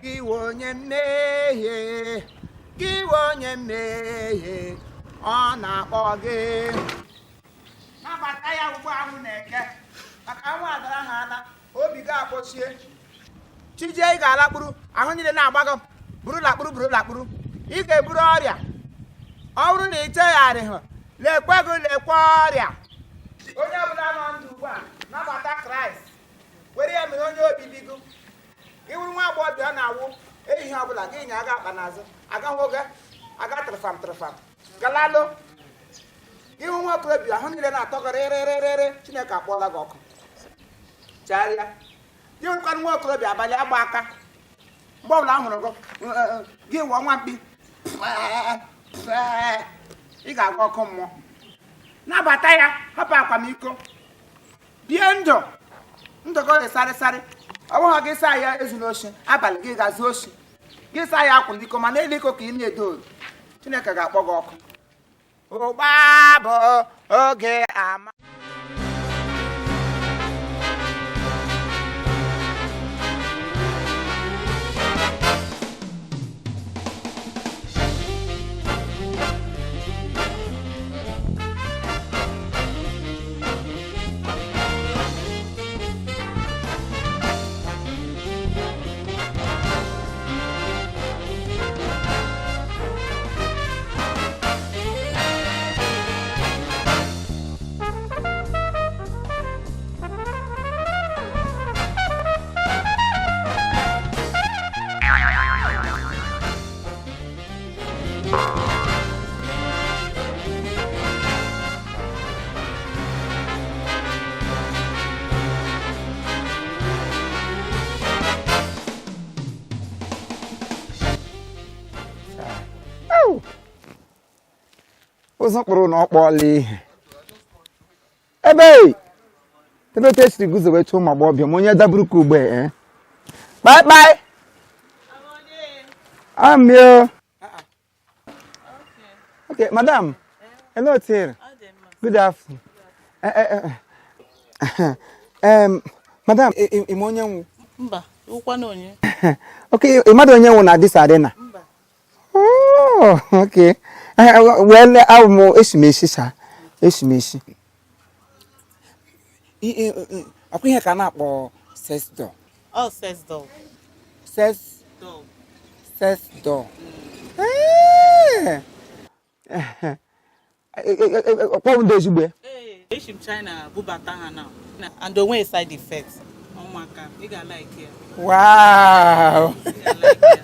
Gị wụ onye mmehie, gị wụ onye mmehie, ọ na-akpọ gị. Nabata ya ugbu anwụ na-eke, maka anwụ adara ha ala, obi gị akpọchie. Chi jie ị ga-alakpuru, ahụ niile na-agba gị buru lakpuru buru lakpuru. Ị ga-eburu ọrịa. Ọ bụrụ na ị chegharịghị, lekwe gị lekwe ọrịa. Onye ọbụla nọ ndụ ugbu a, nabata Kraịst, were ya mere onye obibi gị. Ị wụrụ nwa agbọghọbịa ọ na-awụ ehihie ọbụla gị nya aga akpa n'azụ aga nwoke aga tụrụfam tụrụfam galalụ. Ị wụ nwa okorobịa ahụ niile na-atọ gị rịrịrịrị, Chineke akpọọla gị ọkụ. Chegharịa. Gị wụrụkwanụ nwa okorobịa abalị agba aka, mgbe ọbụla a hụrụ gị gị wụọ nwa mkpi, ị ga-aga ọkụ mmụọ. Nabata ya, hapụ akwamiko, bie ndụ ndụ gị sarịsarị. Ọ bụghị gị saa ya ezuna oshi, abalị gị ga-zuo oshi, gị saa ya akwụla iko, ma n'elu iko ka ị na-edo oru. Chineke ga-akpọ gị ọkụ. Ụgba bụ oge ama. Ụzọ kpụrụ na ọ kpọọla ihe ebe ebe otu esiri guzobecha ụmụ agbọghọbịa ma onye daburu ka ugbe kpai kpai amio. Okay, madam. Hello, Tira. Good afternoon. Madam, ị ma onye m wụ? Mba, ụkwanụ onye? Okay, ị madụ onye m wụ na this arena? Mba. Oh, okay. Well, awụ m esi m esi sa, esi m esi. Ọkwa ihe ka a na-akpọ sex doll. Oh, sex doll. Sex doll. Sex doll. Ọkpọ ndị ezigbo ya. Ee, esi m China bubata ha na and o nweghị side effect. Ụmụaka, ị ga-alike ya. Wow. Ị ga-alike ya.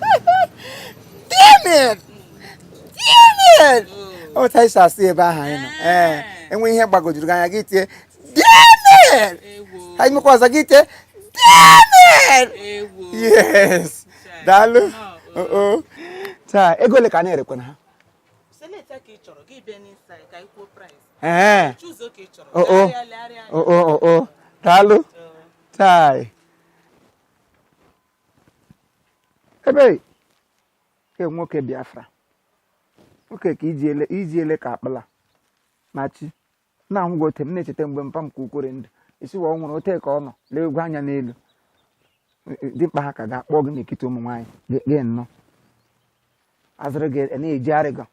Damn it! Damn it! Otu anyị si asụ ebe ahụ anyị nọ. Ee, enwe ihe gbagojuru gị anya gị tie damn it! Ewo. Anyị mekwa ọzọ gị tie damn it! Ewo. Yes. Daalụ. No, Oh. Taa, ego ole ka a na-erekwa na ha? Select ka ị chọrọ, gị bịa n'inside ka ị kwuo price. Ee. Choose ka ị chọrọ. Oh, oh. Legharịa, legharịa anya. Oh, oh, oh, oh. Daalụ. Taa. Ebe ke nwoke Biafra. Nwoke ka iji ele ka akpala ma chi na-ahụ gị ote m na-echeta mgbe mpa m ka ukwere ndụ isi wa ọ nwụrụ ote ka ọ nọ lee egwu anya n'elu dimkpa ha ka ga-akpọ gị n'ekiti ụmụ nwaanyị gị nnọọ azụrụ gị na-ejigharị gị.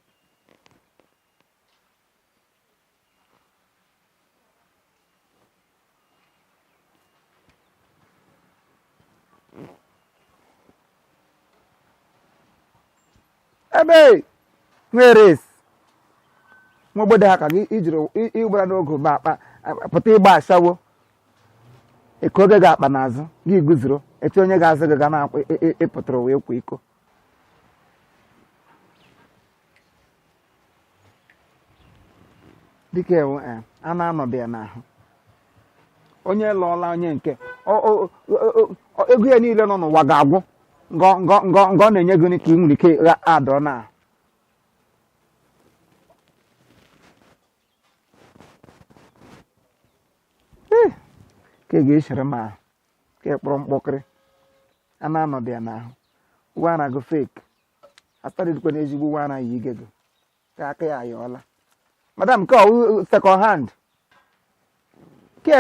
Ebe nwere nwa obodo ha ka gị ijiri ịgbara n'oge ba akpa pụta ịgba ashawo eke oge ga-akpa n'azụ gị guzoro etu onye ga-azụ gị ga na-akwa ịpụtara wee kwa iko. Dịka ewu a na-anọdụ ya n'ahụ onye lụọla onye nke ego ya niile nọ n'ụwa ga-agwụ ngọ na-enye gị ka ị nwere ike adọ na ka ị ga-eshere m ahụ ka ị kpọrọ mkpọkịrị a na-anọdụ ya n'ahụ uwe ara gị fake astarịdịkwa n'ezigbo uwe ara yi ige gị ka aka ya ayọọla. Madam nke ọ second hand ke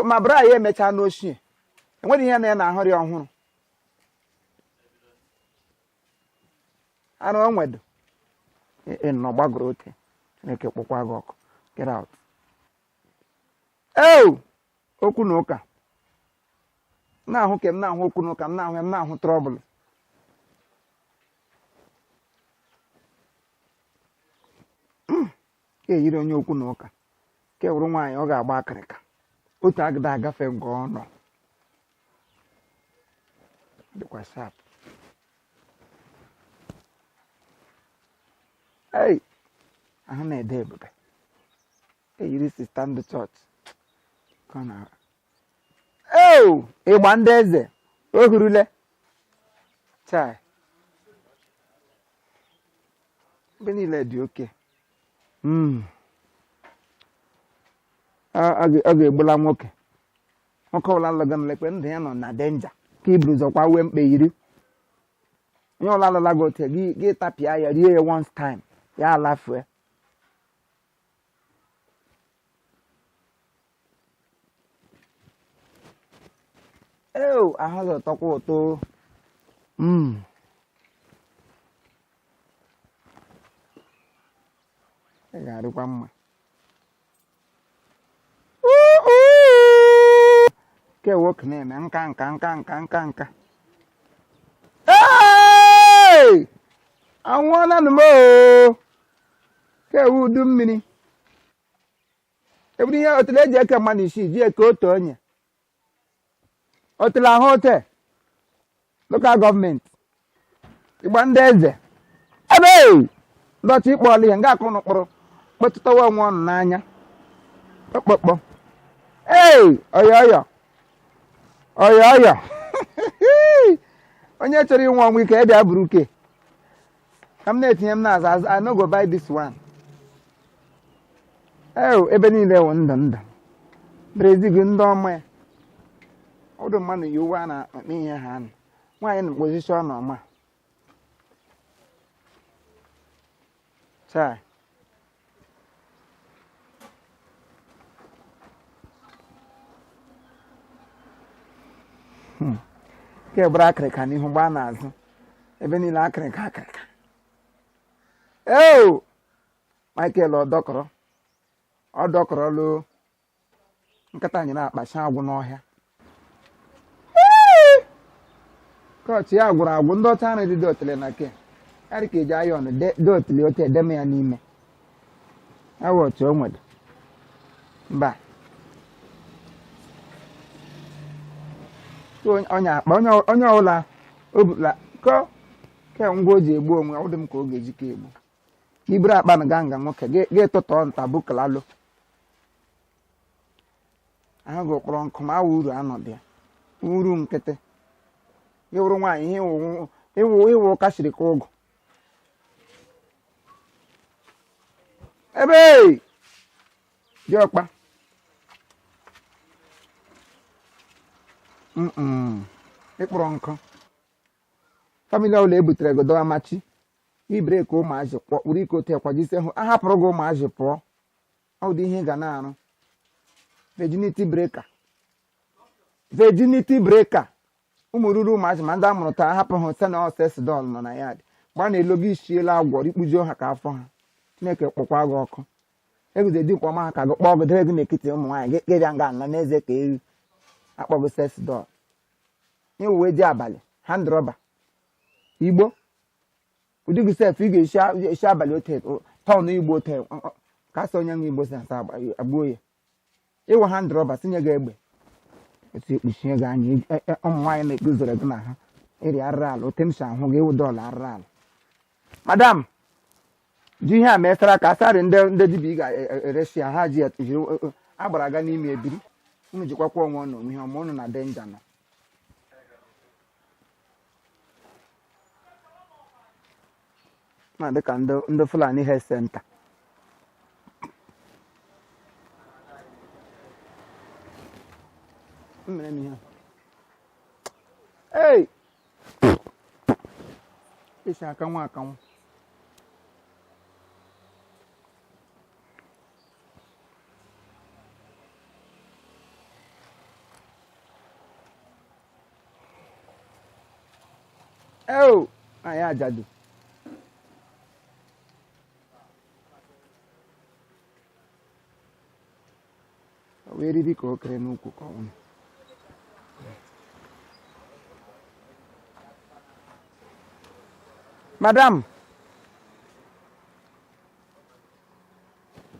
ma bra ya emechaa n'ochie enweghị ihe na ya na-ahụrị ọhụrụ. Arụ onwedo nọ gbagoro ote. Chineke kpọkwa gị ọkụ. Get out. Eo okwu na ụka na-ahụ ka m na-ahụ okwu na ụka m na-ahụ ya, m na-ahụ trọbụl. Ka eyiri onye okwu na ụka ka wụrụ nwaanyị ọ ga-agba akịrịka otu agịda agafe nke ọ nọ dịkwa sharp. Ei, ahụ na-ede ebube eyiri sista ndị chọọchị ka ọ na eo ịgba ndị eze o hurule chai ebe niile dị oke. Ọ ga-egbula nwoke nwoke ọbụla lụga nlekpe ndụ ya nọ na denja ka iburu ụzọ kwa wee mkpe yiri onye ọbụla lụla gị ote gị tapịa ya rie ya once time ya alafue. Eo ahụ ga-ụtọkwa ụtọ. Ị ga-adịkwa mma. Ke nwoke na-eme nka nka nka nka nka nka. Ee! Anwụọla m oo. Ke ewu udu mmiri. Eburu ihe otule eji eke mmadụ isii ji eke otu onye. Otule ahụ ote. Local gọọmenti. Ịgba ndị eze. Ebe! Ndọchị ịkpọọla ihe nga akụ nụkpụrụ kpọtụtawa onwe ọnụ n'anya. Kpọkpọkpọ. Ee! Ọyọ ọyọ. Ọyọ ọyọ. Onye chọrọ inwe ọnwụ ike ịbịa buru uke. Ka m na-etinye m n'azụ azụ, I no go buy this one. Ee, ebe niile wụ ndụ ndụ. Brezil ndị ọma ya. Ọdụ mmadụ yi uwe a na-akpa ihe ha nọ. Nwaanyị na mkpozisi ọ nọ ọma. Chai. Nke bụrụ akịrịka n'ihu gbaa n'azụ. Ebe niile akịrịka akịrịka. Eo! Michael ọdọkọrọ. Ọ dọkọrọ loo. Nkịta anyị na-akpacha agwụ n'ọhịa. Kọọchị ya gwụrụ agwụ ndị ọcha arịrị dị otele na ke. Ya dị ka eji ayọn dị otele ote edeme ya n'ime. Ya wụ otu o nwere. Mba. Onye akpa onye ọbụla o butla kọ ke ngwa o ji egbu onwe ọ dị m ka ọ ga-eji ka egbu. Iburu akpa na ganga nwoke gị tụtọ nta bukalalo. Ahụ gị kpọrọ nkụ ma awụ uru anọdụ ya. Uru nkịtị. Gị wụrụ nwaanyị ihe ịwụ ụka siri ka ụgụ. Ebe diọkpa. Ịkpọrọ nkụ. Famili ọbụla ebutere gị dọwa machi. Ibere ka ụmụazị kpọkpụrụ ike otu kwajise hụ ahapụrụ gị ụmụazị pụọ. Ọ dị ihe ị ga na-arụ. Virginity breaker. Virginity breaker. Ụmụ ruru ụmụazị ma ndị a mụrụ taa ahapụ ha site na ọsesidọl nọ na ya dị. Mgbe a na-elo gị isiela agwọ ikpujuo ha ka afọ ha. Chineke kpọkwa gị ọkụ. Eguzo di mkpọma ha ka gị kpọọ gị debe gị n'etiti ụmụ nwaanyị gị bịa nga anọ n'eze ka ewu akpọ gị sesidọl. Nye uwe dị abalị hand rọba igbo ụdị gị sef ị ga-esi abalị ote tọn igbo ote ka asị onye nwe igbo si asa agbuo ya. Ịwụ hand rọba sinye gị egbe otu ekpuchie gị anya ụmụ nwaanyị na-eguzoro gị na ha ịrị arịrị ala ote m si ahụ gị ịwụ dọla arịrị ala. Madam ji ihe a mesara ka asarị ndị dibịa ị ga-eresi ya ha ji ya jiri agbara aga n'ime ebiri unu jikwakwa onwe unu onwe ihe ọma unu na denja nọ. Na dịka ndị Fulani Health Center. Mmere m ihe. Ei! Esi akanwụ akanwụ. Eo! Anyị ajadu. Wee eriri ka o kere n'ukwu ka ọnwụ. Madam,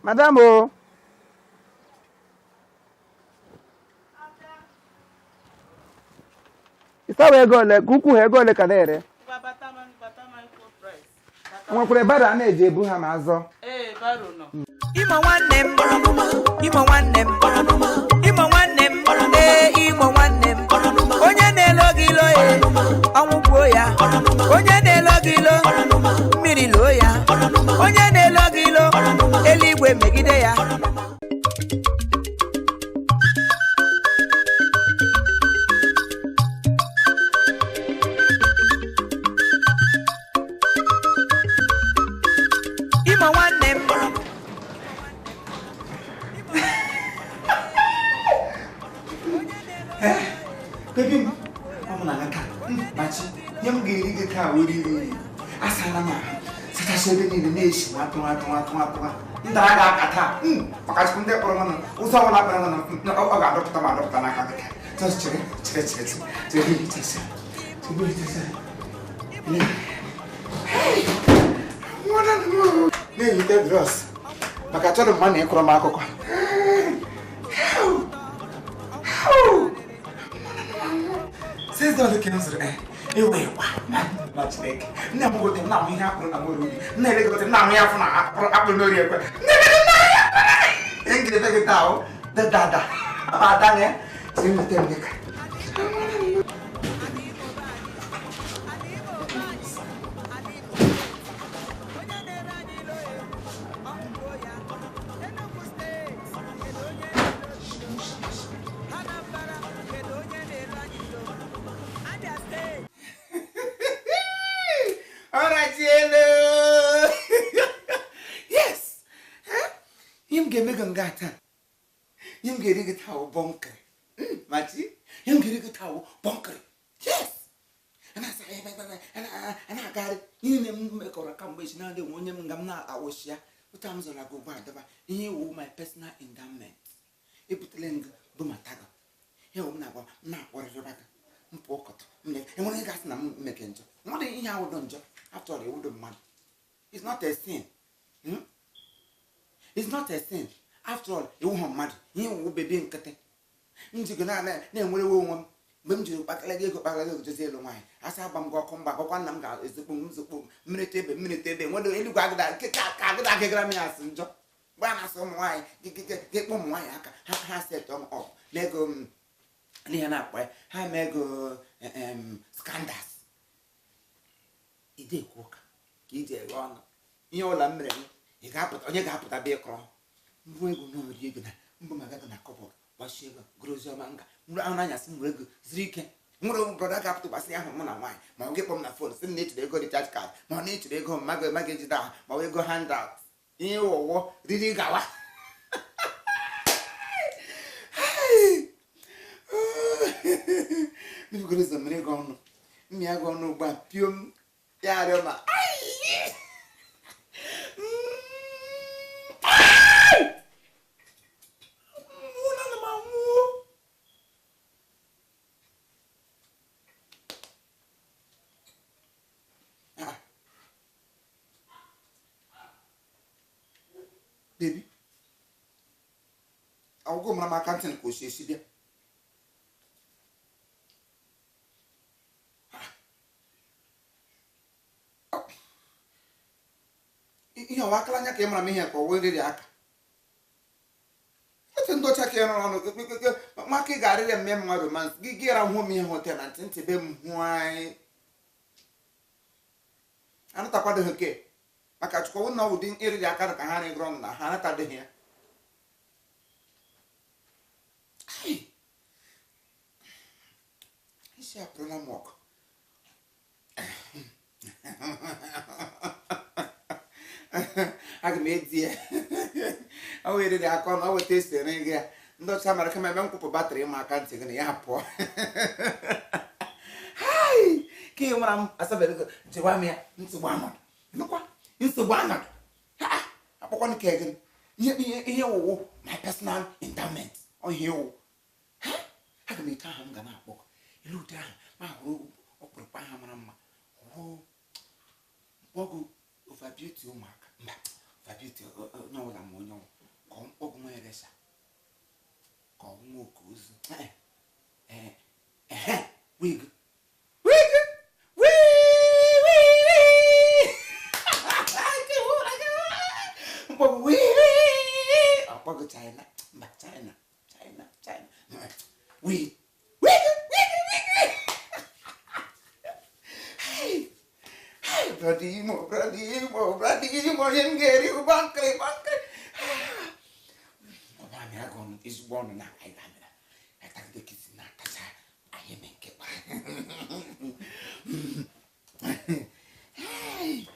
madam o. Ịsawa ego ole ka ukwu ha ego ole ka na-ere? Nwekwara baro a na-eji ebu ha ma azọ. Ee, baro nọ. Imo nwanne m, Imo nwanne m, Imo nwanne m, ee Imo nwanne m. Onye na-elo gị ilo e, ọnwụ gbuo ya. Onye na-elo gị ilo, mmiri loo ya. Onye na-elo gị ilo, eluigwe megide ya. Imo nwanne m. Baby m, ọ mụ na aka machi ihe m ga-eri gị taa wee riri asala m ahụ sachasị ebe niile na-esi nwa tụwa tụwa tụwa tụwa ndara ga-aka taa maka chukwu ndị kpọrọ m ụzọ ọbụla kpọrọ m ọ ga-adọpụta m adọpụta n'aka gị taa. Just chere chere chere chere chere chere chere na-eyite drọs maka chọrọ mma na ịkọrọ m akụkọ. Since ka m zụrụ ewe kwa na Chineke nne m gote m na-ahụ ihe akpụrụ na mori ubi nne elegote m na-ahụ ya afụ na akpụrụ n'ori ekwe nne gị taa dada ada ya si nweta m dịka Hello. Yes. Ihe m ga-eme gị nga taa. Ihe m ga-eri gị taa wụ bọnkịrị. Machi, ihe m ga-eri gị taa wụ bọnkịrị. Yes. A na-asa a na-agagharị ihe niile m mekọrọ kamgbe echi na-adị nwe onye m nga m na-awụshi ya. Ụta m zọrọ gị ugbu a dọba ihe wụ my personal endowment. Ebutele m gị bụ mata gị. Ihe wụ m na-agwa m na-akpọrịrịba gị. M pụọ kọtọ. Enwere ihe gasị na m meke njọ. Nwere ihe awụdọ njọ. After all, it wouldn't matter. It's not a sin. Hmm? It's not a sin. After all, it won't matter. You will be being cut. Na-enwere onwe m mgbe m jiri kpakara gị ego kpakara gị ego jezie elu nwaanyị asa agba m gị ọkụ mgba akwakwa nna m ga-ezikpo m nzikpo m mmiri ebe mmiri ebe nwere eluigwe agụda ka agụda agịgara m ya asị njọ mgbe a na-asị ụmụ nwaanyị gị kpọ ụmụ nwaanyị aka ha set m up na ego m n'ihe na-akpọ ya ha mee ego scandals ide ekwu ụka ka iji eghe ọnụ ihe ụlọ m mere m ị ga-apụta onye ga-apụta bịa ịkọrọ mbụ ego na ori ego na mbụ maka ego na kọbọd gbachie ego gụrụ oziọma nga mrụ ahụ n'anyasị nwere ego zuru ike nwere brọda ga-apụta gbasị ahụ mụ na nwaanyị ma ọ gị kpọ m na fon sị m na echere ego recharge card ma ọ na-echere ego mmago maga ejide ahụ ma ọ ego handout ihe ụwọ riri gawa mmiri ụzọ mere ego ọnụ mmịa ego ọnụ ugbu a pio m ya arịọ ma Baby, ọgwụgwụ mara m aka ntị ka o si esi bịa. Ihe ọwa akara anya ka ị mara m ihe ka ọ wee riri aka. Otu ndị ọcha ka ị rụrụ ọnụ maka ị ga-arịrị mme mma romans gị gị ra hụ m ihe hotel na ntị ntị be m hụ anyị. Anụtakwadoghị ke maka chukwu na ụdị ịrịrị aka ka ha rịgoro ọnụ na ha anatadoghị ya. Isi apụrụla m ọkụ. Aga m edi ya. Ọ wee riri aka ọnụ, ọ weta esi ere gị ya. Ndị ọcha mara kama ebe m kwụpụ batrị ịma aka ntị gị na ya pụọ. Ka ị nwara m asabere gị jewa m ya nsogbu anọdụ. Nụkwa nsogbu anọdụ. Ha akpọkwanụ ka gị ihe ihe wụwụ my personal endowment. Ọ Ọhịa ịwụ aga m ete aha m ga na-akpọ elu ụdị aha ma hụrụ ọkpụrụkpụ aha mara mma hụ mkpọgụ overbeauty ụmụaka mba overbeauty onye ọbụla ma onye ọwụ ka ọ mkpọgụ nwa eresa ka ọ nwa oke ozu ehe wig wig wii wii wii mkpọgụ wii ọkpọgụ China mba China China China wii wig wig wig. Hey, hey, brother Imo, brother Imo, brother Imo, onye m ga-eri bankịrị bankịrị. Ọ bụ amịra gị ọnụ ezigbo ọnụ na anyị ga-amịra. Anyị tagide kisi na-atacha anyị eme nke kwa. Hey.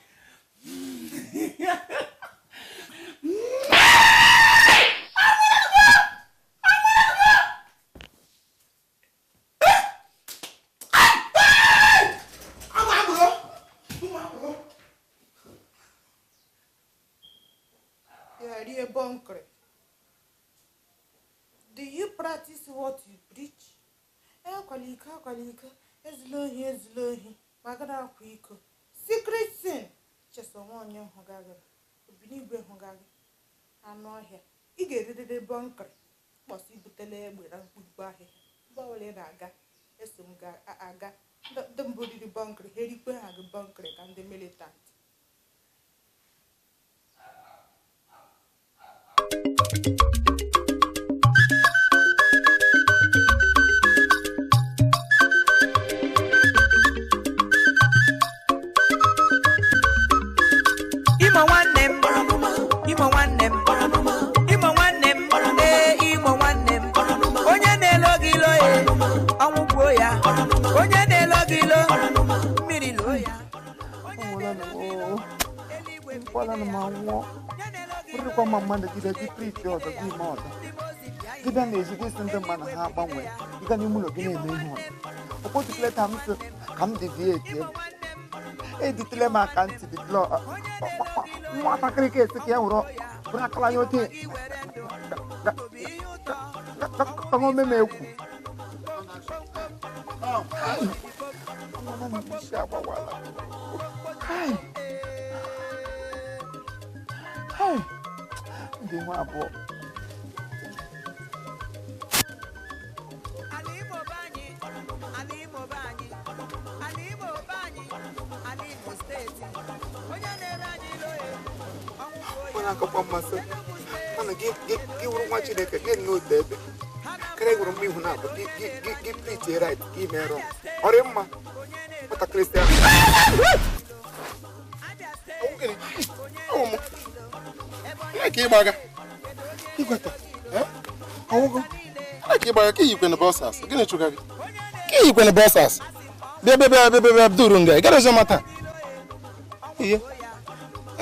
Ụmụ agbụrụ! Ụmụ agbụrụ! Ya rie bọnkịrị. Do you practice what you preach? Akwala iko, akwala iko, ezula ohi, ezula ohi, ma gara akwa iko. Secret sin. Cheso nwa onye hụgagịrị, obinigwe hụgagị, anụ ọhịa. Ị ga-erirịrị bọnkịrị, kpọsị ibutela egbe na mkpumkpu ahịhịa. Mgbe ọbụla ị na-aga, eso m ga-aga. Ndị mbụ riri bọnkịrị, ha erikwe ha gị bọnkịrị ka ndị militant. Imo nwanne m, Imo nwanne m, Imo nwanne m, ee Imo nwanne m. Onye na-elo gị ilo e, ọnwụ gbuo ya. Onye na-elo gị ilo, mmiri loo ya. Onye na-elo gị ilo, eluigwe Nkwala na bugide ma ya. nwụọ. Onye na-elo gị ilo, Bụrụkwa ma mmadụ gị bịa gị preach ọzọ gị mee ọzọ. Gị bịa n'ezi gị sị ndị mmadụ ha agbanwe. Ị gaa n'ime ụlọ gị na-eme ihe ọzọ. Okpotụkele ka m sị ka m deviate Imo nwanne m, editele m aka ntị dị blọ nwatakịrị ka esi ka ya were were akala ya ote gị were ndụ, bụ ihe ụtọ. ome m ekwu. Nwa m isi agbawala. Hai. Hai. Ndị nwa abụọ. Ala Imo be anyị, ala Imo be anyị, ala Imo be anyị, ala Imo steeti. Onye na-ere anyị ilo e, ọnwụ gbuo Onye ya. akọkwa mmasị Enugu steeti, mana gị gị gị wụrụ nwa Chineke gị n'otu ebe karịa gwụrụ mma ihu na abụ gị gị gị gị preach right gị mee wrong. Ọ dị mma onye na-ere nwatakịrị si ahụ. Abia steeti, Gịnị? onye Ọwụ m. na-ere gị ilo. Ebonyi Ebee ka ị gbaga? kedu onye Igweta. Eh? Ọwụgo. Ebee ka ị gbaga? Ka iyikwene bọsas? Gịnị chụga gị? Ka iyikwene bọsas? Bịa bịa bịa bịa bịa bịa duru nga. Ị gara oziọma taa? Ihe.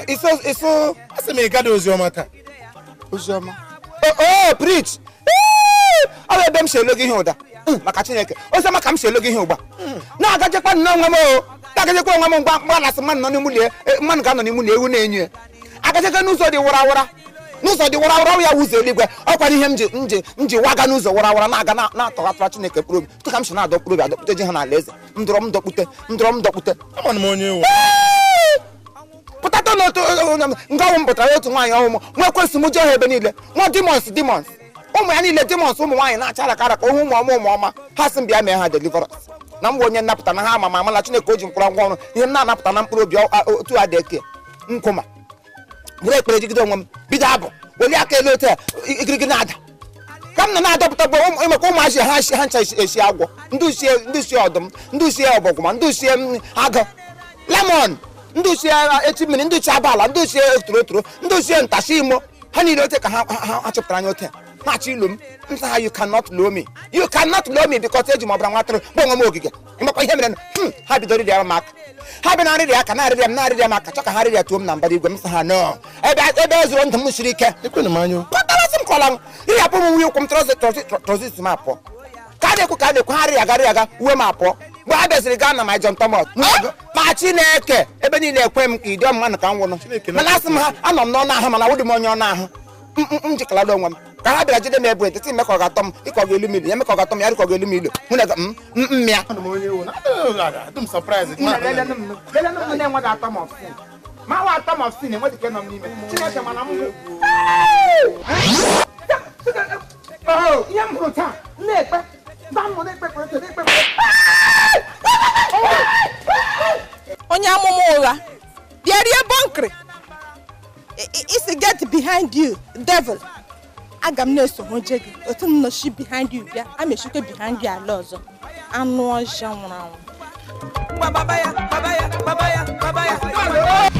Iso iso Asị m ị gada oziọma taa. oziọma. Oh, preach. Ee, ọ bụ ebe m si elo gị ihe ụda. Maka Chineke. Oziọma ka m si elo gị ihe ụgba. Na-agajekwa nnọọ onwe m o. Na-agajekwa onwe m mgba mgba na-asị mmadụ nọ n'ime ụlọ ya, mmadụ ga-anọ n'ime ụlọ ewu na-enyo ya. Agajekwa n'ụzọ dị warawara. N'ụzọ dị warawara ya wụzọ eluigwe. Ọkwa ihe m ji m ji m ji waga n'ụzọ warawara na-aga na-atọghatara Chineke mkpụrụ obi. Tụ ka m si na-adọ mkpụrụ obi adọkpute ji ha n'ala eze. M dọrọ m dọkpute, m dọrọ m dọkpute. Ama m onye ewu. Pụtata n'otu nga ọnwụ m pụtara otu nwaanyị ọnwụ m nwa ekwesị m jee ha ebe niile nwa demons demons ụmụ ya niile demons ụmụ nwaanyị na-acha araka araka ohu ụmụ ọma ụmụ ọma ha sị m bịa mee ha deliverance na m bụ onye nnapụta na ha ama m ama na Chineke o ji mkpụrụ ngwa ọrụ ihe m na-anapụta na mkpụrụ obi otu a dị eke nkwụma bụrụ ekpere jigide onwe m bido abụ welie aka elu otu a igirigi na-ada ka m nọ na-adọpụta bụ ịmaka ụmụazị ha ha ncha esi agwọ ndị usie ọdụm ndị usie ọbọgwụ ma ndị usie agụ lemon ndị usie echi mmiri ndị usie abala ndị usie torotoro ndị usie ntashi imo ha niile ote ka ha ha chọpụtara anya ote na-achọ ilu m nsa ha, you cannot know me, you cannot know me, because eji m ọbara nwa atụrụ bụ onwe m ogige. Ịmakwa ihe mere ha bidoro ịrịa m aka, ha bịa na-arịrịa aka, na-arịrịa m, na-arịrịa m aka, chọ ka ha rịrịa tuo m na mbara igwe. M sị ha no, ebe ebe e zụrụ ndụ m siri ike. Ekwena m anya o. Kọtarasị m kọla m rịrịapụ m nwunye ụkwụ m trọzit m apụọ ka a na-ekwu ka a na-ekwu ha rịrịa aga rịa aga uwe m apụọ. Mgbe ha bịaziri gaa na my John Thomas ma Chineke ebe niile ekwe m ka ịdị mmadụ ka m nwụrụ. Chineke mana asị m ha anọ m n'ọnụ ahụ mana awụdị m onye ọnụ ahụ m jikalada onwe m. Ka ha bịara jide m ebe ntị ime ka ọ ga-atọ m ịkọ ga elu m ilu ya eme ka ọ ga-atọ m ya rịkọ ga elu m ilu hụ na m mmịa. Ana m onye ewu na adị m surprise. Lele m na-enweghị atom of sin. Ma nwa atom of sin enweghị ike nọ m n'ime. Chineke mana m hụ. Ihe m hụrụ taa, m na-ekpe, mba m nọ na-ekpe ekpere na-ekpe ekpere. Onye amụma ụgha bịa rie bọnkịrị. Isi get behind you devil. Aga m na-eso hụ je gị otu m nọchi behind you bịa a mechikwa behind you ala ọzọ anụ ọhịa nwụrụ anwụ. Ngwa baba ya, baba ya, baba ya, baba ya.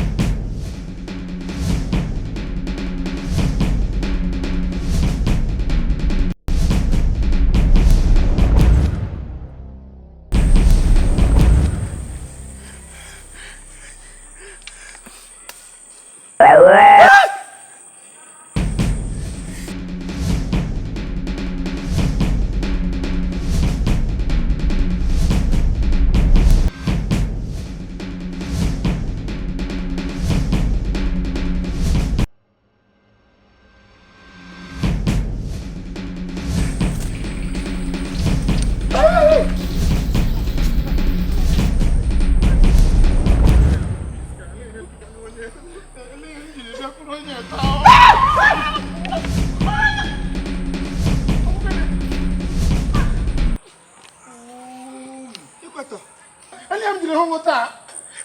Ele m jiri hụ nụ taa.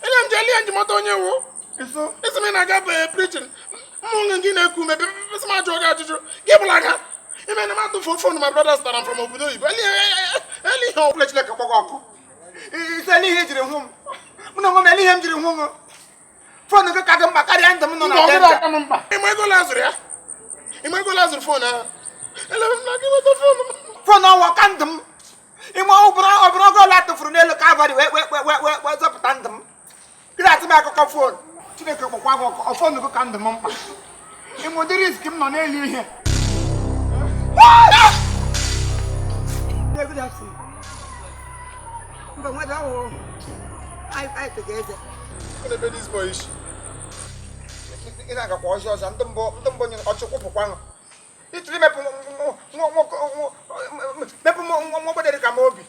Ele m ji ele m ji mata onye wụ. Isi m ị na-aga bụ preaching. Mmụ gị na-eku ume sị m ajụọ gị ajụjụ. Gị bụla aga. Ime na m atụfuo phone my brother zụtara m from obodo oyibo. Ele ele ihe Ọbụla Chineke kpọgọ ọkụ. Ise n'ihe i jiri hụ m. Mụ na onwe m ele ihe m jiri hụ m. Phone gị ka gị mkpa karịa ndụ m nọ na Mba, ọ dịrị danger. aka m mkpa. Ịma ego ole azụrụ ya? Ịma ego ole azụrụ phone ahụ? Ele m na gị weta phone m. Phone ọnwa ka ndụ m. Ime ọbụrụ ọbụrụ oge ole a tụfuru n'elu Calvary wee wee wee wee wee wee zọpụta ndụ m. Gị na-atụ m akụkọ phone. Chineke kpọkwa gị ọkụ. Ọ phone gị ka ndụ m mkpa. Ime ụdị risk m nọ n'elu ihe. Good afternoon. Mba, nwada ahụ anyị tega eze. Ebe this boy is. Ị na-agakwa ọzọ ọzọ ndị mbụ nyere ọchụ kwụpụkwa ṅụ. Ịtụrụ imepụ mepụ nwa obodo ka m obi.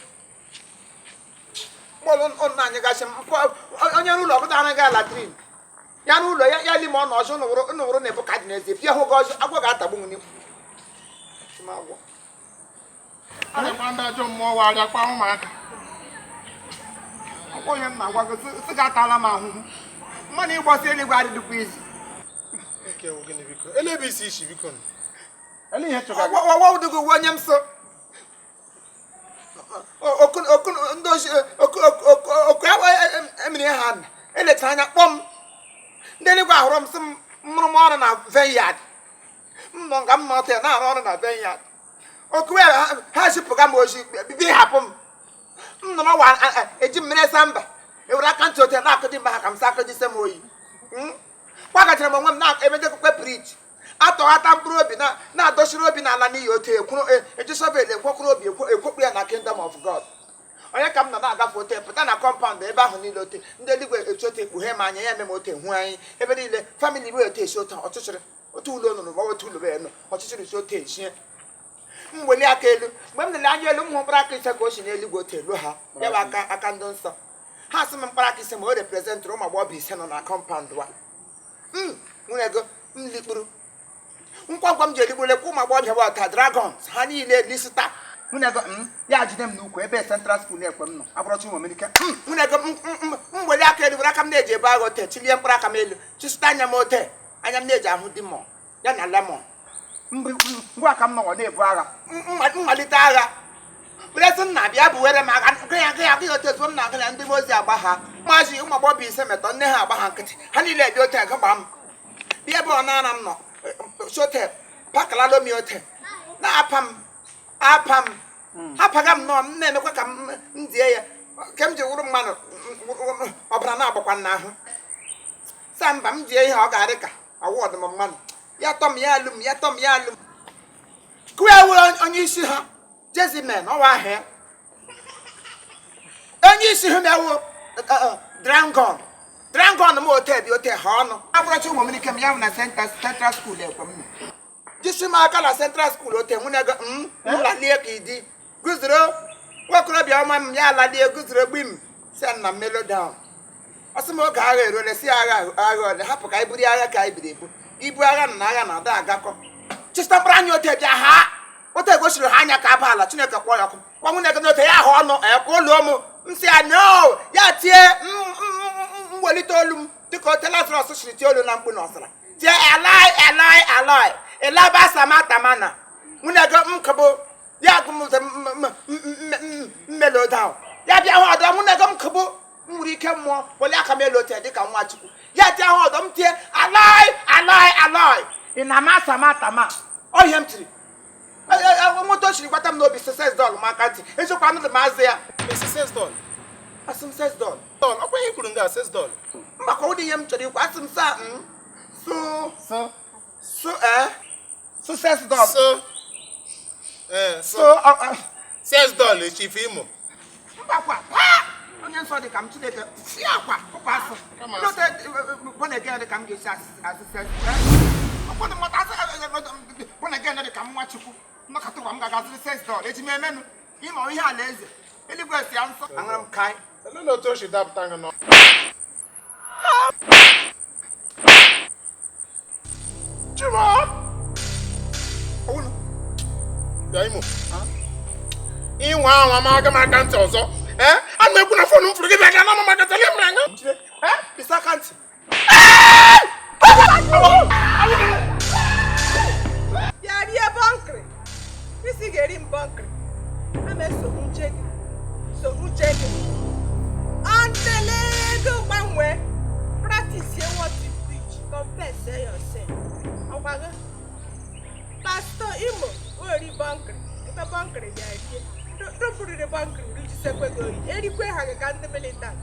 Mgbọlụ nna anyị gasị onye n'ụlọ ọbụla anaghị latrin. Ya n'ụlọ ya ya lime ọ nọ ọzọ nụwụrụ na-ebu kadị n'eze bịa hụ gị ọzọ agwọ ga-atagbu m n'ikwu. Agwọ. Arịakwa ndị ajọ mmụọ wa arịakwa ụmụaka. Ọkwa onye m na-agwa gị sị gị atala m ahụhụ. Mmanụ ịgbasi eluigwe adịdịkwa izi. Nke wụ gịnị biko? Ele ebe isi isi biko nụ. Ele ihe chọga gị. Ọwa ụdịgị uwe onye m so. Oku ndị ozi oku oku oku emiri ha na elechara anya kpọọ m. Ndị eluigwe ahụrụ m sị m mụrụ m ọrụ na vineyard. M nọ nga m nọ ọtọ na-arụ ọrụ na vineyard. Oku ha zipụga m ozi bịa hapụ m. M nọrọ wa eji mmiri sa mba. Ewere aka ntị otu na-akụdi mba ha ka m sa akụdi se m oyi. Kwagachara m onwe m na-emedekwa briji. Atọghata mkpụrụ obi na-adọsiri obi n'ala n'iyi otu ekwuru eji shovel ekwokọrọ obi ekwokpu ya na kingdom of God. Onye ka m nọ na-agafe ote pụta na compound ebe ahụ niile ote ndị eluigwe etu ote ekpughe m anya ya eme m ote hụ anyị ebe niile family bụ ote esi ote ọchịchịrị otu ụlọ nụrụ ma otu ụlọ enu ọchịchịrị si ote eshie. M weli aka elu mgbe m lere anya elu m hụ mkpụrụ aka ise ka o si n'eluigwe ote elu ha ya bụ aka aka ndị nsọ ha sị m mkpụrụ aka ise ma o reprezentịrị ụmụ agbọghọ ise nọ na compound wa. M nwere ego m likpuru nkwa nkwa m ji eligburu lekwa ụmụ agbọghọbịa bụ ọta dragons ha niile lisita. Nwunye ego m ya jide m n'ukwu ebe central school ekwe m nọ abụrọchi ụmụ amerika. Nwunye ego m weli aka elu were aka m na-eji ebe agha ote chilie mkpụrụ aka m elu chisụta anya m ote anya m na-eji ahụ demon ya na lemon. Ngwa ka m nọwọ na-ebu agha mmalite agha were sị nna bịa buwere m agha gị ya gị ya gị otu ezuo m na agha na ndị ozi agba ha maazị ụmụ agbọghọ ise metọ nne ha agba ha nkịtị ha niile bịa ote agụ gbaa m bịa ebe ọ nara m nọ sote pakalalo mi ote na-apa m apa m apaga m nọọ m na-emekwa ka m die ya ke m ji wụrụ mmadụ ọbara na-agbakwa n'ahụ sa mba m die ihe ọ ga-adị ka awọdụ m mmadụ ya tọ m ya alụ m ya tọ m ya alụ m kụwa were onye isi ha Jezimen ọwa ahụ ya onye isi ha bịawo dragon dragon m ote bi ote ha ọnụ abụrọcha ụmụ m ike m ya bụ na central school ekwe m nọ. Jisi m aka na Central School ote nwunye gị m lalie ka ịdị guzoro nwakorobịa ọma m ya lalie guzoro gbim si na melo down. Ọsị m oge agha eruole si agha agha ole hapụ ka anyị buru agha ka anyị biri ebu ibu agha na agha na-ada agakọ. Chịsịta mkpụrụ anya ote bịa ha ote gosiri ha anya ka aba ala Chineke kpọọ ya ọkụ kwa nwunye gị n'ote ya ahụ ọnụ ekwe ụlọ m nsị ya no ya tie mwelite olu m dịka ote Lazarọs siri tie olu na mkpu na ọsara tie elai elai elai elaba samatamana nwunye gị m kụbụ ya mmelo down ya bịa hụ ọdọ nwunye gị m kụbụ m nwere ike mmụọ wele aka m elu ote dịka nwa Chukwu ya tie hụ ọdọ m tie alai alai alai ị na-ama samatama ọ ihe m tiri nweta o siri gbata m n'obi sex doll m aka ntị eziokwu anụrụ m azụ ya. Esi sex doll? Asị m sex doll. Doll, ọkwa ihe kwuru nga sex doll. Mgbakọ ụdị ihe m chọrọ ikwu asị m sa m so So so so sex doll. So eh so so sex doll Chief Imo. Mgbakwa onye nsọ dị ka m Chineke si akwa ụkwa asụ. N'ote born again dị ka m ga-esi asị sex. Ọkwọdụ mmata asị born again dị ka m nwa Chukwu. Nnọkọta ụwa m ga-agaziri sex doll eji m emenụ ịma ihe ala eze eluigwe si ya nsọ aṅụrụ m kai. Olee otu o si dapụta gị nọ? Chima! Owulu. Bịa Imo. Ịnwa anwa m aga m aka ntị ọzọ. Ee, ana m ekwu na fon m fụrụ gị bịa ga na m maka tele m anya. Ee, bisa aka ntị. Bịa rie bọnkịrị. Isi ga-eri m bọnkịrị. Ama esogbu uche gị. Sogbu uche gị. Ọntele ego gbanwee. Practice what you preach. Confess yourself. Ọkwa gị. Pastor Imo ori bọnkịrị. Ebe bọnkịrị bịa rie. Rụpụrịrị bọnkịrị rijisekwe gị ori. Erikwe ha gị ka ndị militant.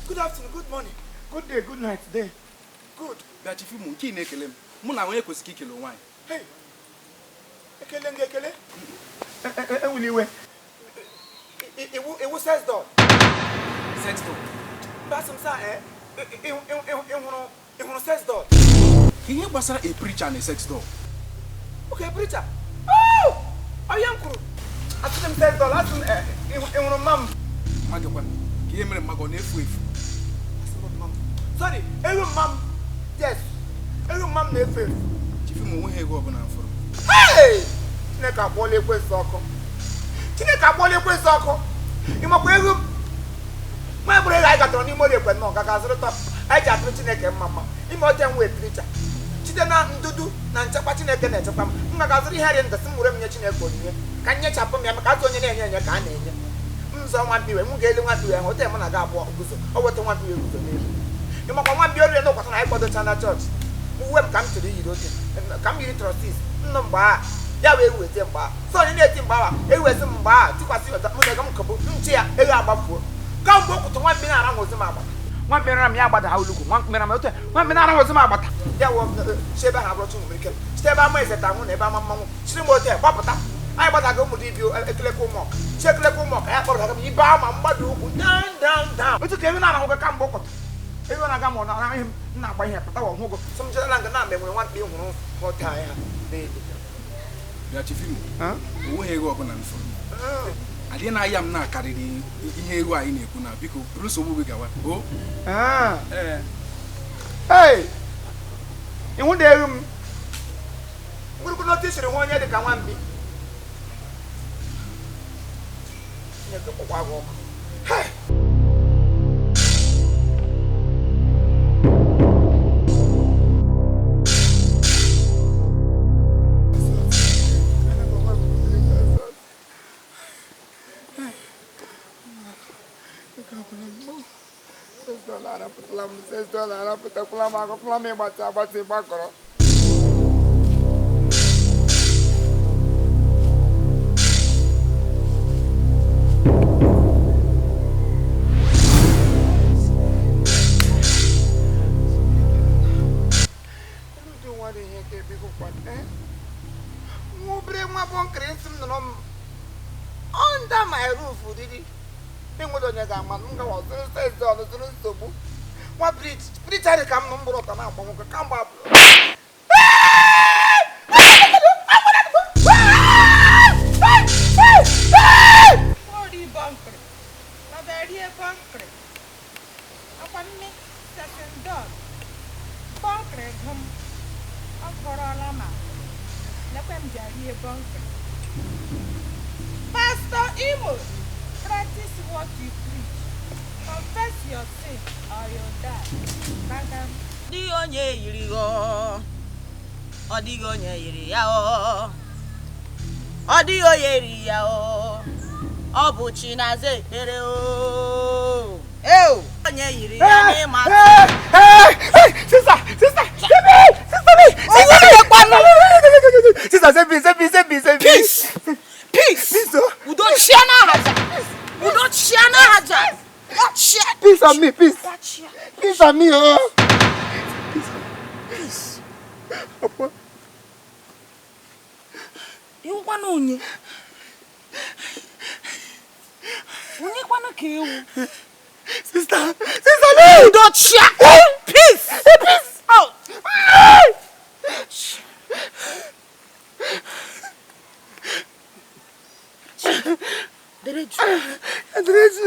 Good afternoon, good morning, good day, good night, day. Good. Bịa Chief Imo, nke ị na-ekele m mụ na onye kwesịrị ikele onwe anyị. Hey, ekele m gị ekele. Enwela iwe. Iwu sex doll. Sex doll. Mba asị m sa ị hụrụ sex doll. Ka ihe gbasara a preacher na sex doll. Okay, preacher. Oh! Ọ ihe m kwuru. Asị m sex doll, asị m ị hụrụ mma m. Mma gị kwa, ka ihe mere mma gị ọ na-efu efu. Asị m mma m. Sorry, ewu mma m. Yes. Ewu mma m na-efu efu. Chief Imo, onweghị ego ọbụla m fụrụ. Hey! Chineke akpọọla ekwensu ọkụ. Chineke akpọọla ekwensu ọkụ. Ị makwa ego nwa mkpụrụ ego anyị gatọrọ n'ime ụlọ ekwe nnọọ gaga zụrụta anyị ji atụrụ Chineke mma mma ime ote m wee preacher site na ndudu na nchekwa Chineke na-echekwa m m gagaziri ihe rị ndasị m were m nye Chineke onyinye ka m nyechapụ m ya maka atụ onye na-enye enye ka a na-enye m zọọ nwa mbiwe m ga-elu nwa mbiwe ahụ ote mụ na ga abụọ guzo o weta nwa mbiwe guzo n'elu ị makwa nwa mbi orire n'ụkwata na anyị kwadocha na chọọchị uwe m ka m chọrọ iyiri oche ka m yiri trọstis nnụ mgbe a ya wee wete mgbe a so onye na-eti mgbe awa ewezi m mgbe a tikwasị ọta mụ na ego m kọbụ nche ya ego agbafuo kamgbe okwutu nwa mbi na-ara nwozi m agbata nwa mbi nara m ya agbada ha olugwu nwa mbi nara m otu nwa mbi na-ara nwozi m agbata ya wụ si ebe ha abụrọcha ụmụ ike site ebe ama eze ta nwụ na ebe ama mmanwụ chiri m otu gbapụta anyị gbadaga ụmụ dibịa ekelekwa ụmụọka chi ekelekwa ụmụọka ya kpọrọ m ibe ama mgbada ugwu down down down otu ka ego na-arahụ gị kamgbe ụkọtụ ego na-aga ma ọ na ihe m na-agba ihe pụta wa ọhụgụ sọ m jedala nga na mgbe nwere nwa mkpi hụrụ ote anyị ha n'elu. Bịa Chief Imo, onweghị ego ọbụla m fụrụ. Adịghị na-aya m na-akarịrị ihe ego anyị na-ekwu na biko buru nsogbu gị gawa. O? Ee. Hey! Ihu na-eru m. Mgburukwuru n'otu i siri hụ onye dị ka nwambi. Chineke kpọkwa gị ọkụ. Hey! Under my roof riri enwere onye ga-ama m gawa zụrụ sezi ọnụ zụrụ nsogbu nwa preacher ka m nụ mbụrụ ụtọ na-agba nwoke kamgbe abụọ. Ori bọnkịrị, ọbịa bọnkịrị, akwa mme setịndọl, bọnkịrị gụ m, ọ kọrọla ma lekwe m bịa rie bọnkịrị. Pastor Imo, practice what you preach. Confess your sin or you die. Gbagam. Dịghị onye yiri ya ọ dịghị onye yiri ya ọ dịghị onye yiri ya ọ bụ chi na-aza ekpere o onye yiri ya n'ịma. Sister, sister, sister me, sister me, sister, save me, save me, save me, save me. Peace. Peace. Peace, oh. Udo chia n'ahaja. Udo chia n'ahaja. Chia. Peace on me, peace. Peace on me, oh. Peace. Papa. Ịwụkwanụ onye? Onye kwanụ ka ewu? Sister, sister me. Udo chia. Peace. Peace. Oh. Dere jụụ. Adreju,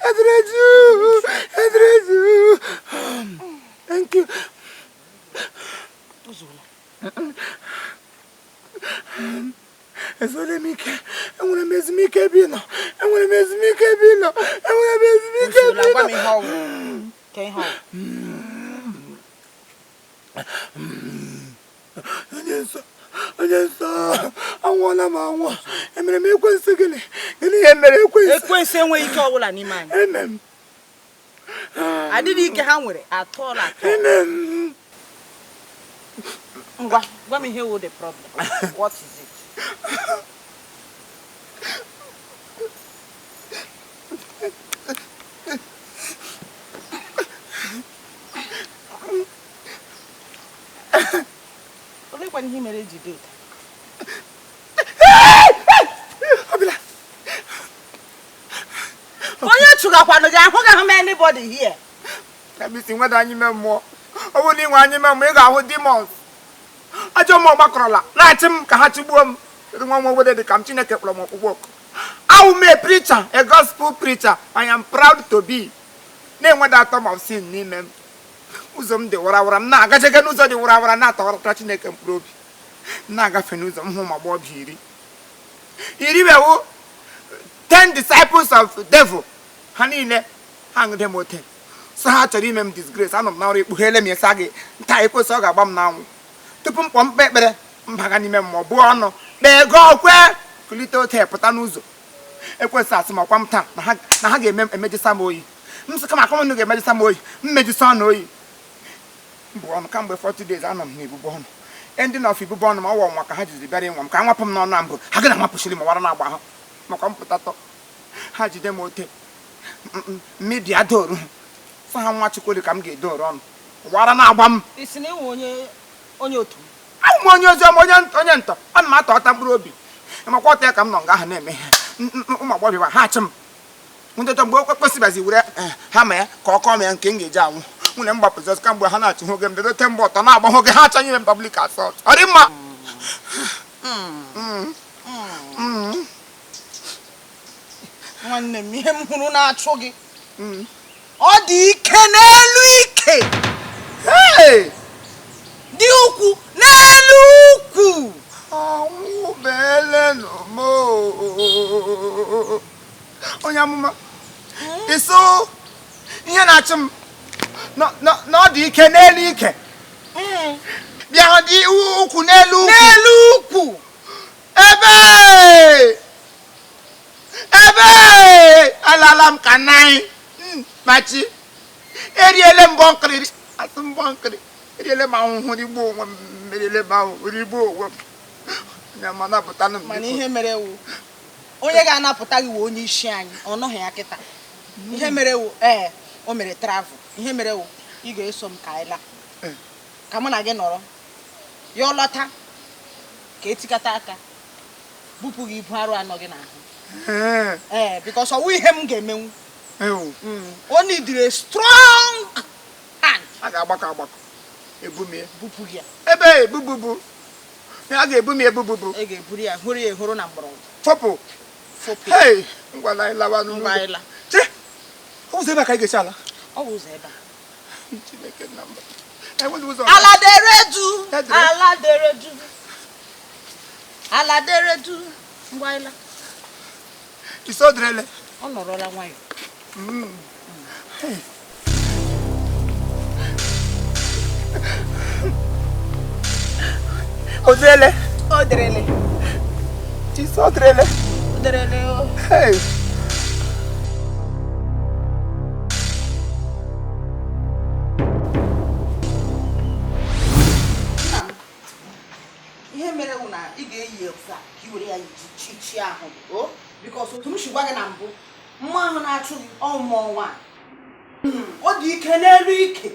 Adreju, Adreju. Thank you. Ozuola. Ezuola m ike. Enwere m ezumike ebe ị nọ. Enwere m ezumike ebe ị nọ. Enwere m ezumike ebe Ozuola, ị gwa m nọ. ihe ọ wụ. Ka ihe ọ wụ. Onye nsọ, onye nsọ, anwụọla m anwụ. Emere m ekwensu gịnị? Gịnị ihe mere ekwensu? Ekwensu enweghị ike ọbụla n'ime anyị. Eme m. Adịghị ike ha nwere atọọla atọ. Eme m. Ngwa, gwa m ihe wụ the problem. What is it? Olekwana ihe mere eji dị ụta? Ọbịla. Onye chụgakwanụ gị ahụ gị ahụ m anybody here. Kabisi nweda anyị ime mmụọ. Ọ bụrụ na ị nwe anyị ime mmụọ, ị ga-ahụ demons. Ajọ mmụọ gbakọrọla na-achị m ka ha chịgbuo m. Kedu nwa nwa obodo dị ka m Chineke kpọrọ m ọkpụkpọ oku. Awụ m a preacher, a gospel preacher. I am proud to be. Na-enweda atom of sin n'ime m. Ụzọ m dị warawara, m na-agajege n'ụzọ dị warawara na-atọghọrọta Chineke mkpụrụ obi. M na-agafe n'ụzọ m hụ ma agbọghọbịa iri. Iri bewu 10 disciples of devil. Ha niile ha ṅụde m ote. So ha chọrọ ime m disgrace. Anọ m n'ọrụ ekpughere m ya sị gị nta ekwesị ọ ga-agba m n'anwụ. Tupu m kpọọ mkpe ekpere mbaga n'ime mmụọ buo ọnụ kpee ego kwe kulite ote pụta n'ụzọ. Ekwesị asị m ọkwa m taa na ha ga-eme emejisa m oyi. M sị kama akọm unu ga-emejisa m oyi, m mejisa ọnụ oyi. M bụ ọnụ kamgbe 40 days anọ m n'ibubo ọnụ. Ending of ibubo ọnụ ma ọ wụ ọnwa ka ha jiri bịara ịnwa m ka nwapụ m n'ọnụ a mbụ ha ga na-amapụchiri m wara na-agba ha maka m pụta tọ ha jide m ote mmebia doru sọ ha nwa Chukwudi ka m ga-edoru ọnụ wara na-agba m. Ị sị na ịwụ onye onye otu m? Abụ m onye oziọma, onye ntọ. Ana m atọ ọta mkpụrụ obi makwa ọta ya ka m nọ nga ahụ na-eme ihe. Ụmụ agbọghọbịa ha achị m ndọtọ mgbe o kwesịbazi were ha ma ya ka ọ kọọ m ya nke m ga-eji anwụ. Nwunye m gbapụzi ọsọ kamgbe ha na-achị oge m dedote mgbe ọtọ na-agba oge ha achọghị ime m public assault. Ọ dị mma. Nwanne m, ihe m hụrụ na-achụ gị ọ dị ike n'elu ike. Hey! Dị ukwu n'elu ukwu. Ọnwụ beelenụ m oo. Onye amụma, ịsụ ihe na-achụ m na ọ dị ike n'elu ike. Bịa ọ dị ukwu n'elu ukwu. N'elu ukwu. Ebe! Ebe! Alala m ka nanyị. Machi. Eriele m bọnkịrị. Asụ m bọnkịrị. Eriele m ahụhụ rigbuo onwe m. Eriele m ahụhụ rigbuo onwe m. Onye ama napụtanụ m Mana biko. ihe mere wụ onye ga-anapụta gị wụ onye isi anyị, ọ nọghị ya kịta. Ihe mere wụ ee o mere travel. Ihe mere wụ ị ga-eso m ka anyị laa. Ka mụ na gị nọrọ. Ya ọ lọta ka etikata aka bupụ gị ibu arụ anọ gị n'ahụ. Ee, because ọwụ ihe m ga-emenwu. O needed a strong hand. A ga-agbakọ agbakọ ebumie Bupụ ya. Ebe ebububu a ga-ebumi ebububu. Ị ga-eburu ya hụrụ ya ehoro na mgbọrọgwụ. Fọpụ. Fopụ ya. Hei, ngwa na anyị lawa n'ụlọ. Ngwa anyị la. Che, ọ ụzọ ebe a ka anyị ga-esi ala. Ọ bụ ụzọ ebe a. Chineke nna m. Enweghị ụzọ ọzọ. Ala dere du. Ya dere. Ala dere du. Ala dere du. Ngwa anyị la. Iso derele. Ọ nọrọla nwayọ. O derele. O derele. Iso derele. O derele o. Hey. Nna m, ihe mere wụ na ị ga-eyi efe a ka i were ya yi chi chi ahụ gị o because otu m si gwa gị na mbụ, mmụọ ahụ na-achụ gị ọ mmụọ nwaanyị. Ọ dị ike n'elu ike,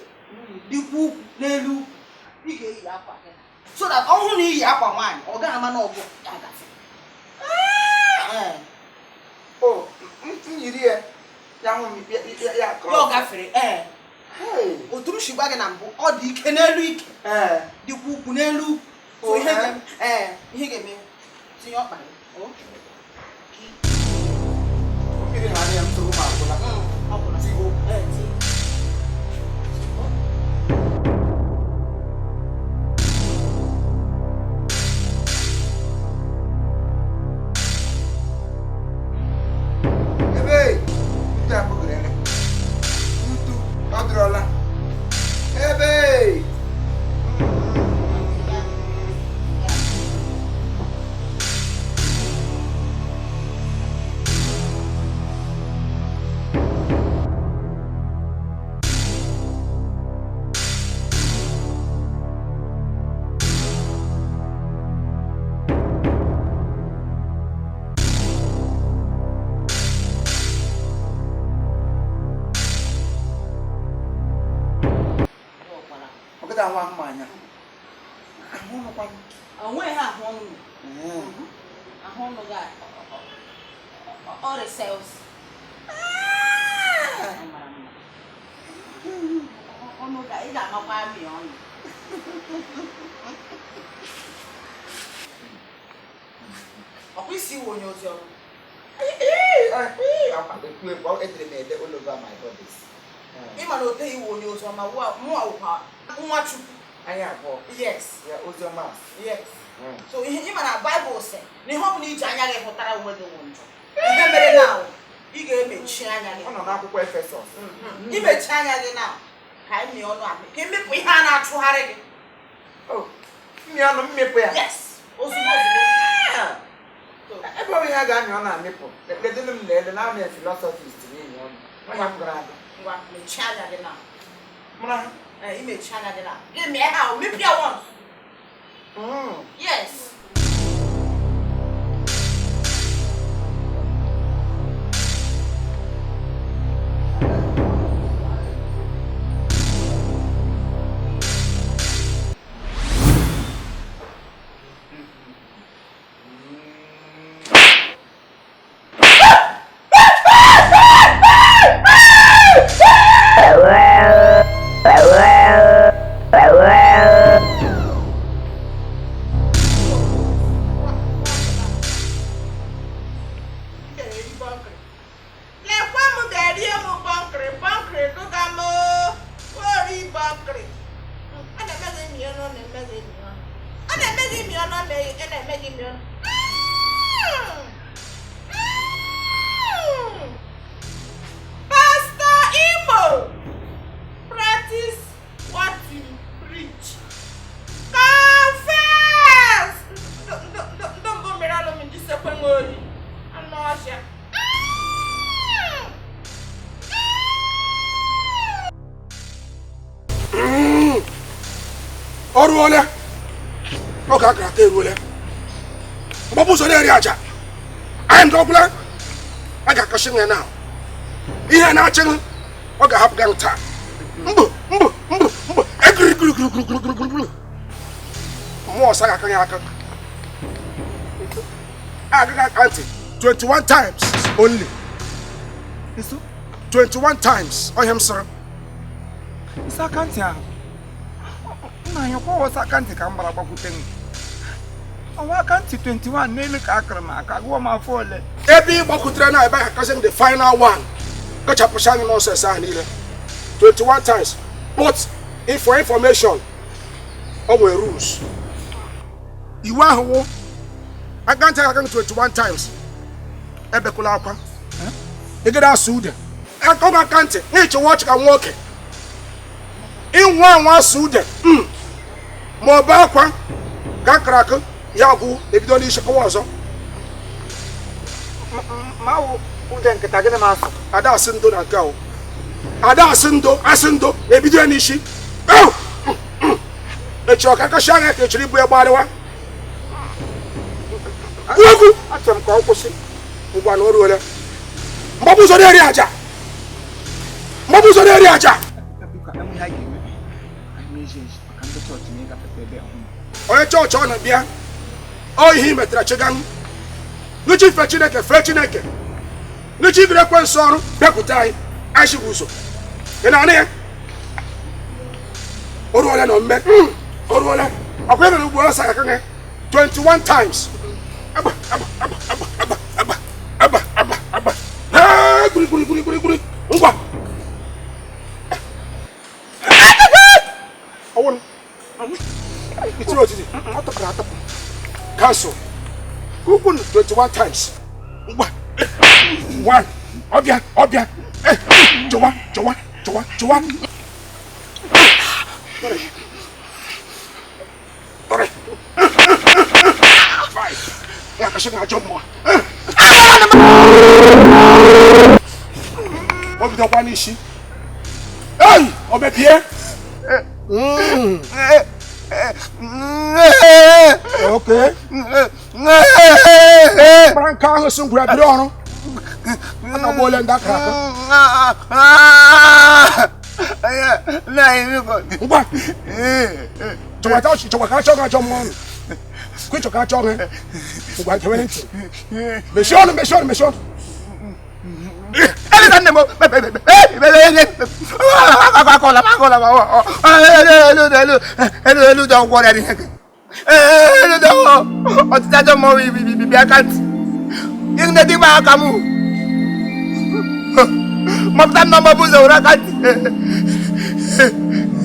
dịkwa ukwu n'elu ukwu. Ị ga-eyi akwa gị so that ọ hụ na iyi akwa nwaanyị, ọ gaghị ama na ọgụ ya gafe. Ee. O, m yiri ya. Ya hụ m ya ya Ya ọ gafere. Ee. Hey. Otu m si gwa gị na mbụ, ọ dị ike n'elu ike, Ee. dịkwa ukwu n'elu ukwu. So Oh, ihe eh? ga- ee, ihe ga-eme, tinye ọkpa gị o. Mmiri na-arị ya nsogbu ma agwụla. Ọ gwụla. Ee, tie. Ebe ntu abụghị ele. Ntu ọ dụrọla. Ebe. Ọgịda ahụ ahụ m anya. Ahụ nụkwa m. O nweghị ahụ ọnụ. Ahụ ọnụ gị a, ọ resels. Ọ mara mma. Ọnụ ga ị ga-amakwa amị ọnụ. Ọkwa isi iwe onye ozi ọma. Ekwu ekwu, edere m ede all over my bodies. Ị ma na o teghị iwe onye ozi ọma, mụa wụkwa nwa Chukwu. Anyị abụọ. Yes. Ya ozi ọma. Yes. So ihe ị ma na Baịbụl sị na ihe ọ bụla iji anya gị hụtara onwe gị wụ njọ. Ihe mere na awụ, ị ga-emechi anya gị. Ọ nọ n'akwụkwọ Efesọs. Imechi anya gị na ka anyị mịa ọnụ amị ka emepụ ihe a na-achụgharị gị. Oh, mmị ọnụ mmịpụ ya. Yes. Ozugbo ozugbo. Ebe ọ bụ ihe a ga-amị ọ na-amịpụ. Ledolu m na ele na amị filosofist n'ihi ọnụ. Nwa m gara aga. Ngwa mechie anya gị na. Mụra ha. Ee, imechi anya gị na. Gị mịa ha o mepụ ya once. Yes. Lekwa m bịa m bọnkịrị bọnkịrị gụga m ori bọnkịrị. A na-eme gị mị ọnụ, na-eme gị mị ọnụ. A na-eme gị mị ọnụ, a na-eme gị mị ọnụ. Pastor Imo, practice what you preach. Confess! Ndị mbụ mere alụ m jisekwe m ori. Anụ ọhịa. Ọ rụọla ọ ga-akara aka eruola mgbapụ ụzọ na-eri aja anyị ndọgwụla a ga-akọsị ya na ihe na-achịghị ọ ga-ahapụ gị taa mbụ mbụ mbụ mbụ egirigirigirigirigirigiri mmụọ ọsa ga-aka ya aka agaghị aka ntị 21 times only. Nso 21 times ọ ihe m sịrị. Isi aka ntị ahụ nna anyị kwa ọsọ aka ntị ka m gbara gbakwute m. Ọwa aka ntị 21 n'elu ka akụrụ m aka gụọ m afọ ole. Ebe ị gbakwutere na ebe ahụ kasị m the final one kachapụcha anyị nonsense ahụ niile 21 times. But if for information, ọ nwere rules. Iwu ahụ wụ aka ntị aka 21 times, ebekwala akwa, egede asụ ude aka ọgụ aka ntị na-echewa ọchị ka nwoke ịnwa anwa asụ ude ma ọ bụ akwa ga akara akụ ya bụ ebido n'isi kọwa ọzọ. Ma wụ ude nkịta gịnị ma asụ? Ada asị ndo na nke ahụ, ada asị ndo, asị ndo ebido ya n'isi. Echiri ọka kacha anya ka echiri ibu ya gbarịwa okwu. Achọrọ m ka ọ kwụsị. Ngwa na o ruola. Mgbapụ ụzọ na-eri aja, mgbapụ ụzọ na-eri aja. Biko, enwe ihe anyị ga-eme anyị na-eji eji maka ndị chọọchị na ịgafete ebe ọhụrụ. Onye chọọchị ọ na-abịa ọ ihe i metara chigan n'uche ife Chineke fee Chineke n'uche ibiri ekwensu ọrụ bịakwute anyị anyị bụ ụzọ ị na-anụ ya. O ruola na omume o ruola ọkwa ịnọ n'ugbo ọsọ aka gị 21 times. Agba agba agba agba agba agba agba agba agba. Ee, gburi gburi gburi gburi gburi ngwa ọwụrụ itiri otiti Ọ tọpụrụ atọpụ. Cancel. Ukwu 21 times. Ngwa. 1. Ọbịa, ọbịa. Chụwa, chụwa, chụwa, chụwa. 3. 3. 5. Ya kasị na-ajọ mmụọ. O bidokwa n'isi. Ei, o mepie. Okay. Mkpara nke ahụ si ngwere biri ọrụ. A na-agba ole ndị akara aka. Ngwa. Chọwa ka achọ gị ajọ mmụọ ọnụ. Kwa ịchọ ka achọ gị. Ngwa gewere ntị. Mechie ọnụ, mechie ọnụ, mechie ọnụ. Ọtịta ajọ mmụọ bịa aka ntị. Ịgide dị aka m. Mọpụta m na mgbapụ ụzọ were aka ntị.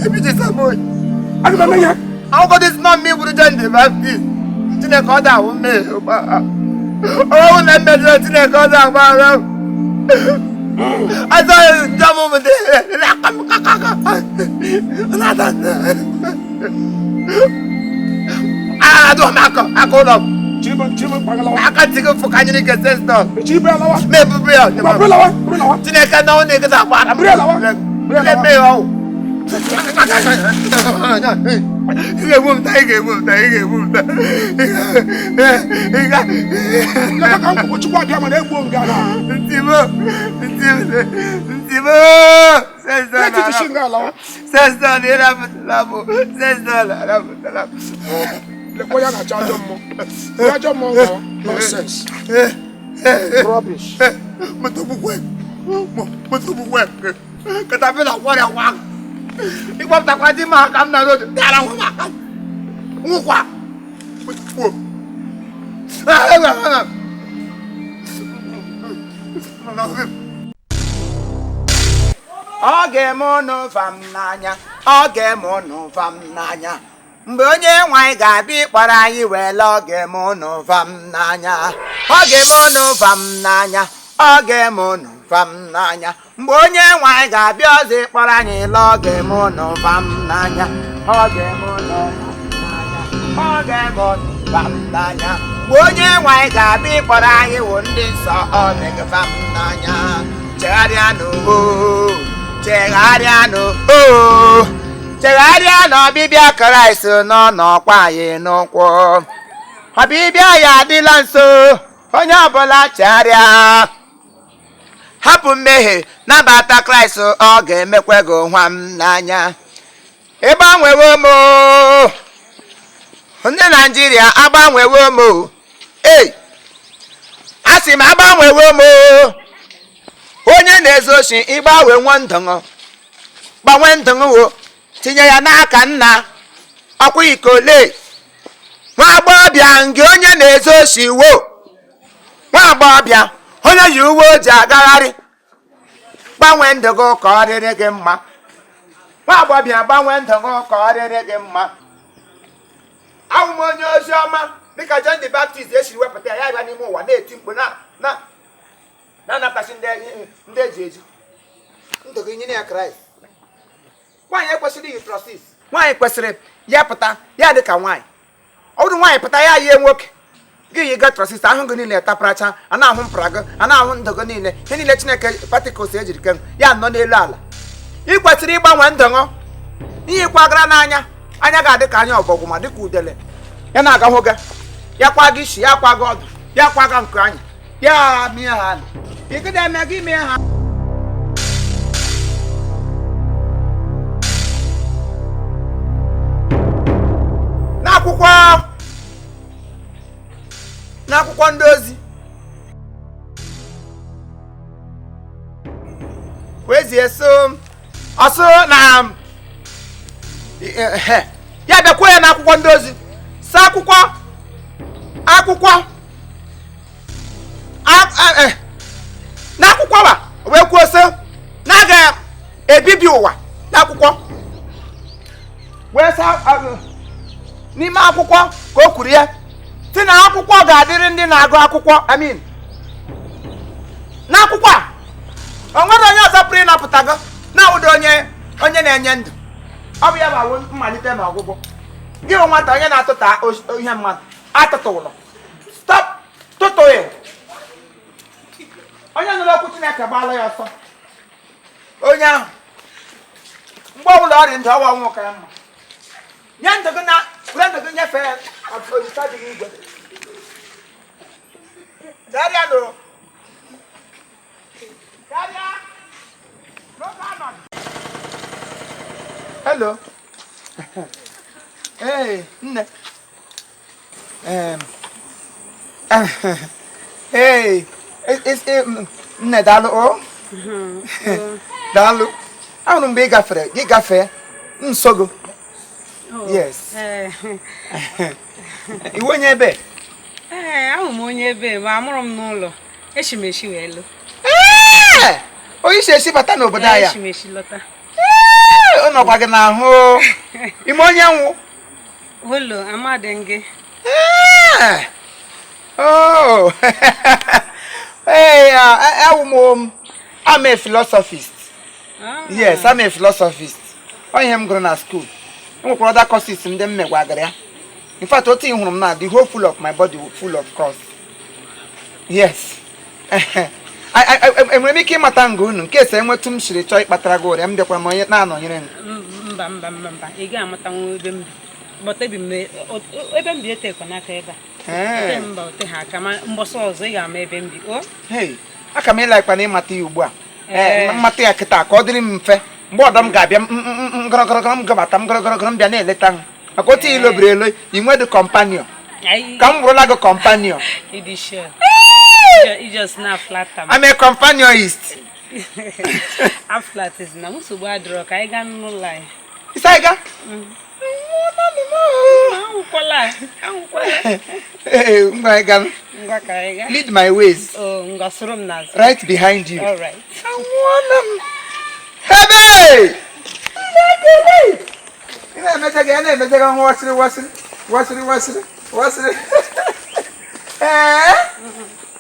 Ebiji Samuel. Aga m eme ihe. Akwụkwọ dị si na mmiri bụrụ John the Baptist. Chineke ọ da-ahụ mmehie. Ọnwụ na mmejọ Chineke ọ da-agba ara. Azọ njọ m dị aka m kakaka. Adụ m aka aka ụlọ m. Chibu, chibu, kpagalawa. Aka ntị gị fụ ka anyị nke sestọ. Chibu alawa. Ma ebubo ya. Ngwa, buru lawa, buru lawa. Chineke na ọ na-egota agba ara m. Buru lawa. Buru lawa. Mmehie ọwụ. Ị ga-egbu m taa, ị ga-egbu m taa, ị ga-egbu m taa. Ị ga Leta ka m kwụkwụ Chukwu abịa mana egbuo m gị ala. Ntimo, ntimo, ntimo. Sestọ Leta isi nga alawa. Sestọ na ịrapụtala m. Sestọ na ịrapụtala m. Lekwa ya na-achọ ajọ mmụọ. Ndị ajọ mmụọ gawa. Nonsense. Rubbish. Moto bukwe. Moto bukwe. Katapila kwọrịa kwa. Ịkpọpụtakwa di m aka m na road. Dara nwa m aka. Nwụkwa. Gbuo. Ọ ga-eme ụnụ vam n'anya, ọ ga-eme ụnụ vam n'anya. Mgbe onye nwe anyị ga-abịa ịkpọrọ anyị wee laa, ọ ga-eme ụnụ vam n'anya. Ọ ga-eme ụnụ vam n'anya, ọ ga-eme ụnụ vam n'anya. Mgbe onye nwe anyị ga-abịa ọzọ ịkpọrọ anyị laa, ọ ga-eme ụnụ vam n'anya. Ọ ga-eme ụnụ vam n'anya, ọ ga-eme ụnụ vam n'anya. Mgbe onye nwe anyị ga-abịa ịkpọrọ anyị wụ ndị nsọ, ọ na-ege vam n'anya. Chegharịanụ o, chegharịanụ o, chegharịa na ọbịbịa Kraịst nọ n'ọkwa anyị n'ụkwụ. Ọbịbịa ya adịla nso, onye ọbụla chegharịa. Hapụ mmehie, nabata Kraịst, ọ ga-emekwa gị nwa m n'anya. Ịgbanwewo m o, ndị Naijiria agbanwewo m o. Ei, A sị m agbanwewo m o. Onye na-ezu oshi, ịgbanwe nwa ndụ, gbanwe ndụ wo, tinye ya n'aka nna. Ọkwa ikole, nwa agbọghọbịa, ngị onye na-ezu oshi wo, nwa agbọghọbịa onye yi uwe o ji agagharị, gbanwee ndụ gị ka ọ dịrị gị mma. Nwa agbọghọbịa, gbanwee ndụ gị ka ọ dịrị gị mma. Ahụ m onye ozi ọma dịka John the Baptist esiri wepụta ya, ya bịa n'ime ụwa na-eti mkpu na na na-anapụtasị ndị eji eji. Ndụ gị nyere ya Kraịst. Nwaanyị ekwesịrị iyi trousers. Nwaanyị kwesịrị ya pụta ya dị ka nwaanyị. Ọ bụrụ nwaanyị pụta ya yie nwoke, gị yi ga trousers ahụ, gị niile taparacha, a na-ahụ mpara gị, a na-ahụ ndụ gị niile, ihe niile Chineke particles ejiri ke ya nọ n'elu ala. Ị kwesịrị ịgbanwe ndụ gị. Ihe kwagara n'anya anya ga-adị ka anya ọbọgwụ, ma dịka udele ya na-aga hụ gị, ya kwa gị isi, ya kwa gị ọdụ, ya kwa gị nke anya, ya mie ha ala. Ị gịda eme gị mie ha. N'akwụkwọ ndị ozi wee zie so ọsụ na ya bịakwuo ya n'akwụkwọ ndị ozi sa akwụkwọ n'akwụkwọ wa wee kwuo sị na a ga-ebibi ụwa. N'akwụkwọ wee sa n'ime akwụkwọ ka o kwuru ya si na akwụkwọ ga-adịrị ndị na-agụ akwụkwọ. Amin. N'akwụkwọ a, o nwere onye ọzọ pụrụ ịnapụta gị na-awụdo onye na-enye ndụ. Ọ bụ ya bụ awụ mmalite na ọgwụgwụ. Gị bụ nwata onye na-atụta ihe mmadụ atụtụ ụlọ, stop tụtụghị. Onye nụrụ okwu Chineke gbaala ya ọsọ. Onye ahụ, mgbe ọbụla ọ dị ndụ, ọwa ọnwụ ka ya mma. Nye ndụ gị na were ndụ gị nyefee ya olisa dị n'igwe. Karịa nụrụ karịa n'oge anọdụ. Hello. Hey, nne. Hey, nne, daalụ o. Daalụ. Ahụrụ m mgbe ị gafere, gị gafee nso gị. Yes. Iwe onye ebe? Ee, ahụ m onye ebe, ma amụrụ m n'ụlọ. Eshi m eshi wee lụ. Ee! Onye isi esi bata n'obodo anyị a? Eshi m eshi lọta. Ee, ọ nọkwa gị n'ahụ. Ime onye nwụ? Holo, amadị m gị. Ee! Oh! Hey, awụ m I'm a philosophist. Ah. Yes, I'm a philosophist. Ọ ihe m gụrụ na school. Enwekwara other courses ndị m megwagara ya. In fact, otu ị hụrụ m na the whole full of my body full of course. Yes. Enwere m ike ịmata nga unu nke ese enwetu m siri chọọ ịkpatara gị ụrịa m bịakwara m onye na-anọnyere m. Mba, mba, mba, mba, ị gaghị amatanwu ebe m bi. But ebi m ebe m bi etekwa n'aka ebe a. Ee. Ote mba, ote ha aka, ma mbọsị ọzọ ị ga-ama ebe m bi o. Hey, aka m ịlaikwa na ịmata ya ugbu a. Ee, Ee. mmata ya kịta ka ọ dịrị m mfe mgbe ọdọ m ga-abịa m gọrọgọrọ m gabata m gọrọgọrọ m bịa na-eleta m maka otu ilobiri elo inwe dị companion Anyị ka m bụrụla gị companion. Ịdị sure? You just na flatter m. I'm a companionist. A flat is na nsogbu adịrọ, ka anyị gaa n'ụlọ anyị. Isaiga? Anwụkwala, anwụkwala. Ee, ngwa, anyị gaa. Ngwa, ka anyị gaa. Lead my ways. Oh, ngwa, soro m n'azụ. Right behind you. All right. Anwụọla m. Ebe! Ị na-emecha gị, ya na-emecha gị ọnwa wasịrị wasịrị wasịrị wasịrị wasịrị. Ee,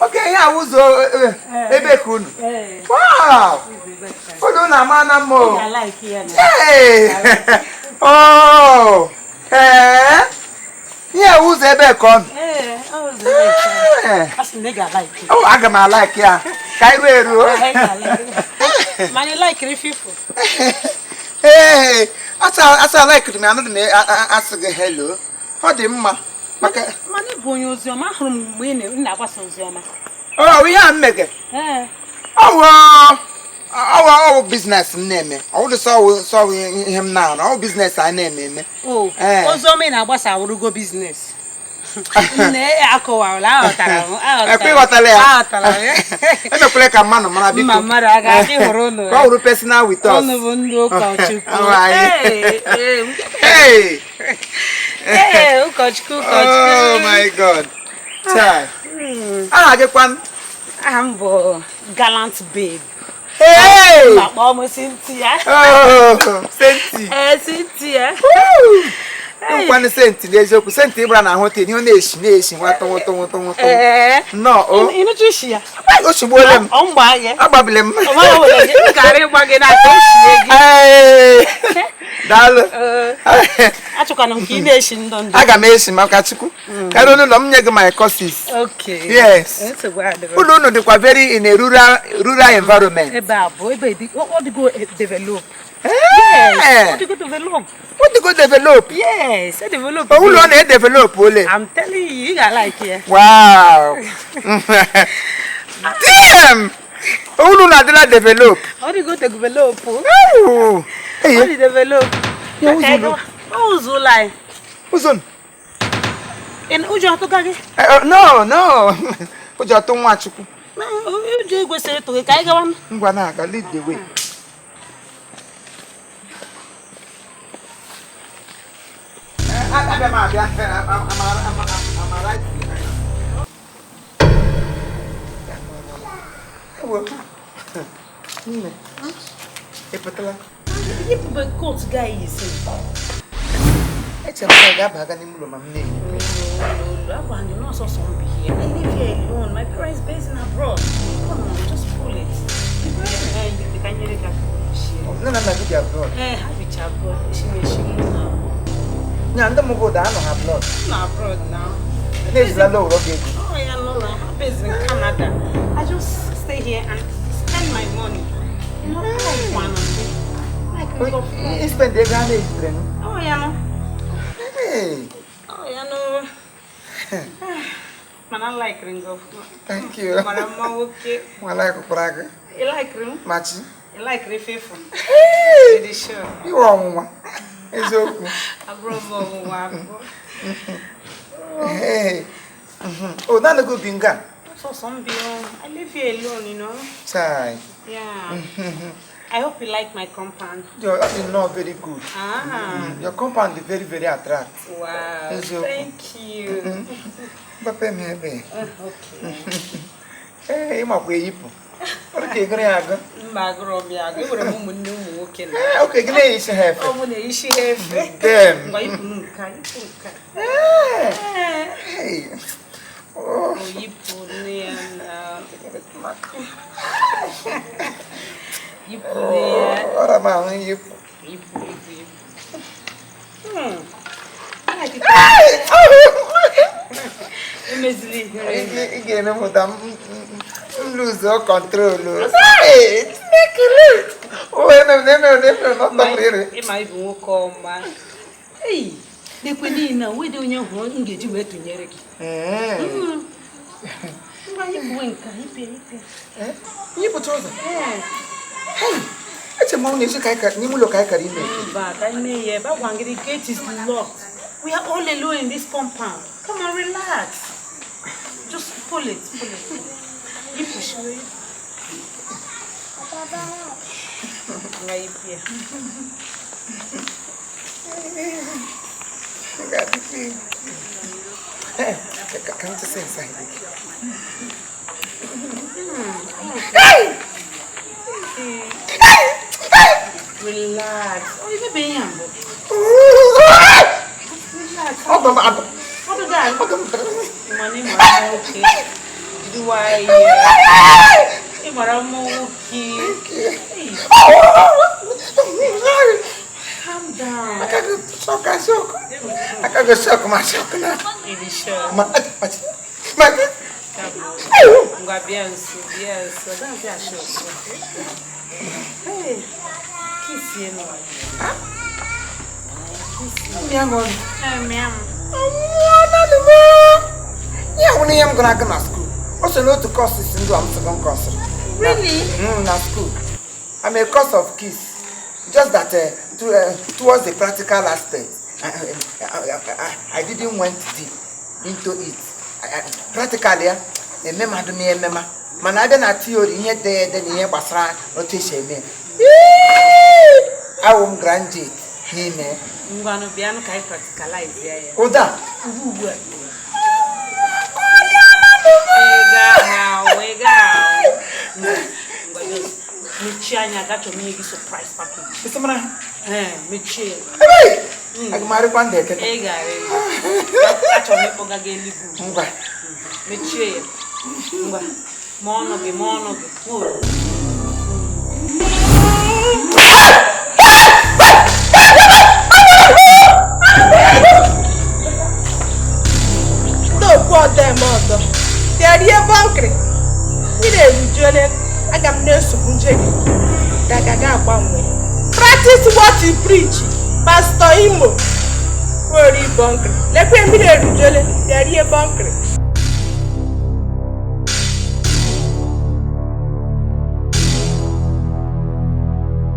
oke ihe a ụzọ ebe ka unu. Ee. Wow! Unu na-ama na mma o. I like ya na. Hey! Oh! Ee! Ihe a ụzọ ebe ka ọ nọ. Ee, ọ ụzọ ebe ka. Ee. A sị na ị ga-alike. Oh, aga m alike ya. Ka anyị ruo eruo. Ị ga-alike. Mana ị likere ife ifo. Ee, asa like m, anụdị m asị gị hello. Ọ dị mma maka Mana ị bụ onye oziọma, ahụrụ m mgbe ị na-agbasa oziọma. Ọ ihe a m mege. Ee. Ọwụ ọwụ ọwụ business m na-eme. Ọ wụdị sọwụ ihe m na-arụ. Ọwụ business a na-eme eme. O, Ee. oziọma ị na-agbasa awụrụgo business. Nne, akọwala, aghọtara m, aghọtara. Ekwe ịghọtala ya. Aghọtara m ya. Emekwala ka mmadụ mara, biko. Mma mmadụ a ga-adị hụrụ unu. Ka ọ wụrụ personal with us. Unu bụ ndị ụkọchukwu. Ahụ anyị. Ee, ee, Hey! ee, ụkọchukwu, ụkọchukwu. Oh my God. Chai. Aha gị kwan? Aha m bụ Gallant Babe. Hey! Ma kpọọ m Cynthia. Oh, Senti. Ee, Cynthia. Nkwanụ senti n'eziokwu, senti ịgbara na ahụ ihe ọ na-eshi na-eshi nwatụ nwụtụ nwụtụ nwụtụ. Ee. Nnọọ o. Ịnụcha isi ya? Oshigbuole m. Ọ mgba gị. Agbabili m. Ọ maghị were gị, m gara ịgba gị n'aka ochie gị. Hey! Daalụ. Ee, achọkwana m ka ị na-eshi ndụ ndụ. Aga m esi maka Chukwu. Karịa n'ụlọ m nye gị my courses. Okay. Yes. Nsogbu adịrọ. Ụlọ unu dịkwa very in a rural environment. Ebe a bụ ebe ọ dịgo develop. Ee. Ọ dịgo develop. Ọ dịgo develop. Yes, e develop. Ụlọ na-edevelop ole. I'm telling you, ị ga-like ya. Wow. Damn! Ụlọ na-adịla develop. Ọ dịgo develop. Oh. Ọ Hey, dị develop. Ya, ụzọ ụlọ. Ọ ụzọ ụlọ anyị. Ụzọ. Ụjọ atụga gị? No, no. Ụjọ atụ Nwachukwu. Ụjọ ekwesịrị ịtụ gị ka anyị gawa. Ngwa na-aga, lead the way. Abịa m abịa. I'm right behind. Ewo. Nne, ị pụtala? Yipụbe coat gaa isi. Eche m na ị ga-abaga n'ime ụlọ ma m na-eyi. Agwa gị na ọsọsọ m bi here. I live here alone. My parents based in abroad. Come on, just pull it. Ee, ka nyere gị aka. Nne na nna gị bi abroad? Ee, ha bicha abroad. Eshimeshi na Nya ndị mụgo ụda anọ ha abroad. na abroad now. Na-ejilala ụrọ gị ego. Oh yeah, no, no. I'm based in Canada. I just stay here and spend my money. You know, I like one of them. Like we go. Ispend ego a na-ejitere m. Oh yeah, no. Hey, Oh yeah, no. Man, I like Ringo. thank you. Mara mma nwoke. Nwala ịkụkpara gị. You like rim? Machi. You like refefu? Hey! Dị sure. Iwe ọnwụnwa. Eziokwu. Abụrụ m ọnwụnwa abụọ. Hey. Oh, naanị gị bi nga? Sọsọ m bi o. I live here alone, you know. Chai. Yeah. I hope you like my compound. Your that is not very good. Ah. Your compound is very, very attractive. Wow. Eziokwu. Thank you. Mgbape m ebe. Okay. Ee, ịmakwa eyipụ. Ọ dị ka egoro ya agụ. Mba, agụrụ m ya agụ. Enwere m ụmụnne ụmụ nwoke na. Ee, oke gị na-eyichi ha efe. Ọ bụ na-eyichi ha efe. Damn. Ngwa yipụ nke a, yipụ nke a. Ee. Ee. Hey. Oh. O yipụ nne ya na yipụ nne ya. Ọra m ahụ yipụ. Yipụ, yipụ, yipụ. I like it. Emezili ihere. Ị ga-eme m ụda m lose control. Hey, Chineke lee. O eme m eme m eme m ọtọ m rere. Ịma ịbụ nwoke ọma. Ei, lekwe niile a, nwedị onye hụrụ m ga-eji wee tụnyere gị. Ee. Ngwa yipụ nke a, yipụ ya, yipụ ya. Yipụta ụzọ. Ee. Hey, eche m ọ na-esi ka anyị ka n'ime ụlọ ka anyị kara ime. Mba, ka anyị mee ya ebe a gwara gị, the gate is locked. We are all alone in this compound. Come on, relax. Just pull it, pull it. Yipụ shiwe. Ngwa yipụ ya. Ee, ka m chesa inside gị. Relax. Oh, ibe ihe a mbụ. Relax. Ọdọ m adọ. Ọ dị gị Ọdọ m dara. Mana ị mara mma nwoke. Jide nwayọọ. Ị mara mma nwoke. Hey, calm down. Aka gị shock a shock. Aka gị shock ma shock na. Ị dị sure? Ma ma ma. Ngwa bịa nso, bịa nso. Gaghị ashọ ọsọ. Hey, kiss ya nụ. Ya ṅụọ. Ee, mịa m. Ya nwere ihe m gụrụ agụ na school. O so n'otu courses ndụ a m second course. Really? Na school. I'm a course of kiss. Just that towards the practical aspect, I didn't went deep. into it. Practical ya eme mmadụ na emema, mana abịa na theory, ihe dị ede na ihe gbasara otu esi eme, awụ m graduate n'ime. Ngwanụ, bịanụ ka anyị practicalize ya ya. Ụda. Ugbu ugbu a. Ị ga-ahụ, ị ga-ahụ. Ngwa, just mechie anya, gachọ m inye gị surprise package. Isi mara. Ee, mechie ya. Aga m arịkwa ndụ eketa. Ị ga-arị. Achọrọ m ịkpọga gị eluigwe. Ngwa. Mechie ya. Ngwa, ma ọnụ gị, ma ọnụ gị. Nwa. Ndị okwu ọdọ eme ọdọ bịa rie bọnkịrị, mmiri erujuole. Aga m na-esogbu nje gị gagaga agbanwe. Practice what you preach, Pastor Imo. Ori bọnkịrị, lekwe, mmiri erujuole, bịa rie bọnkịrị.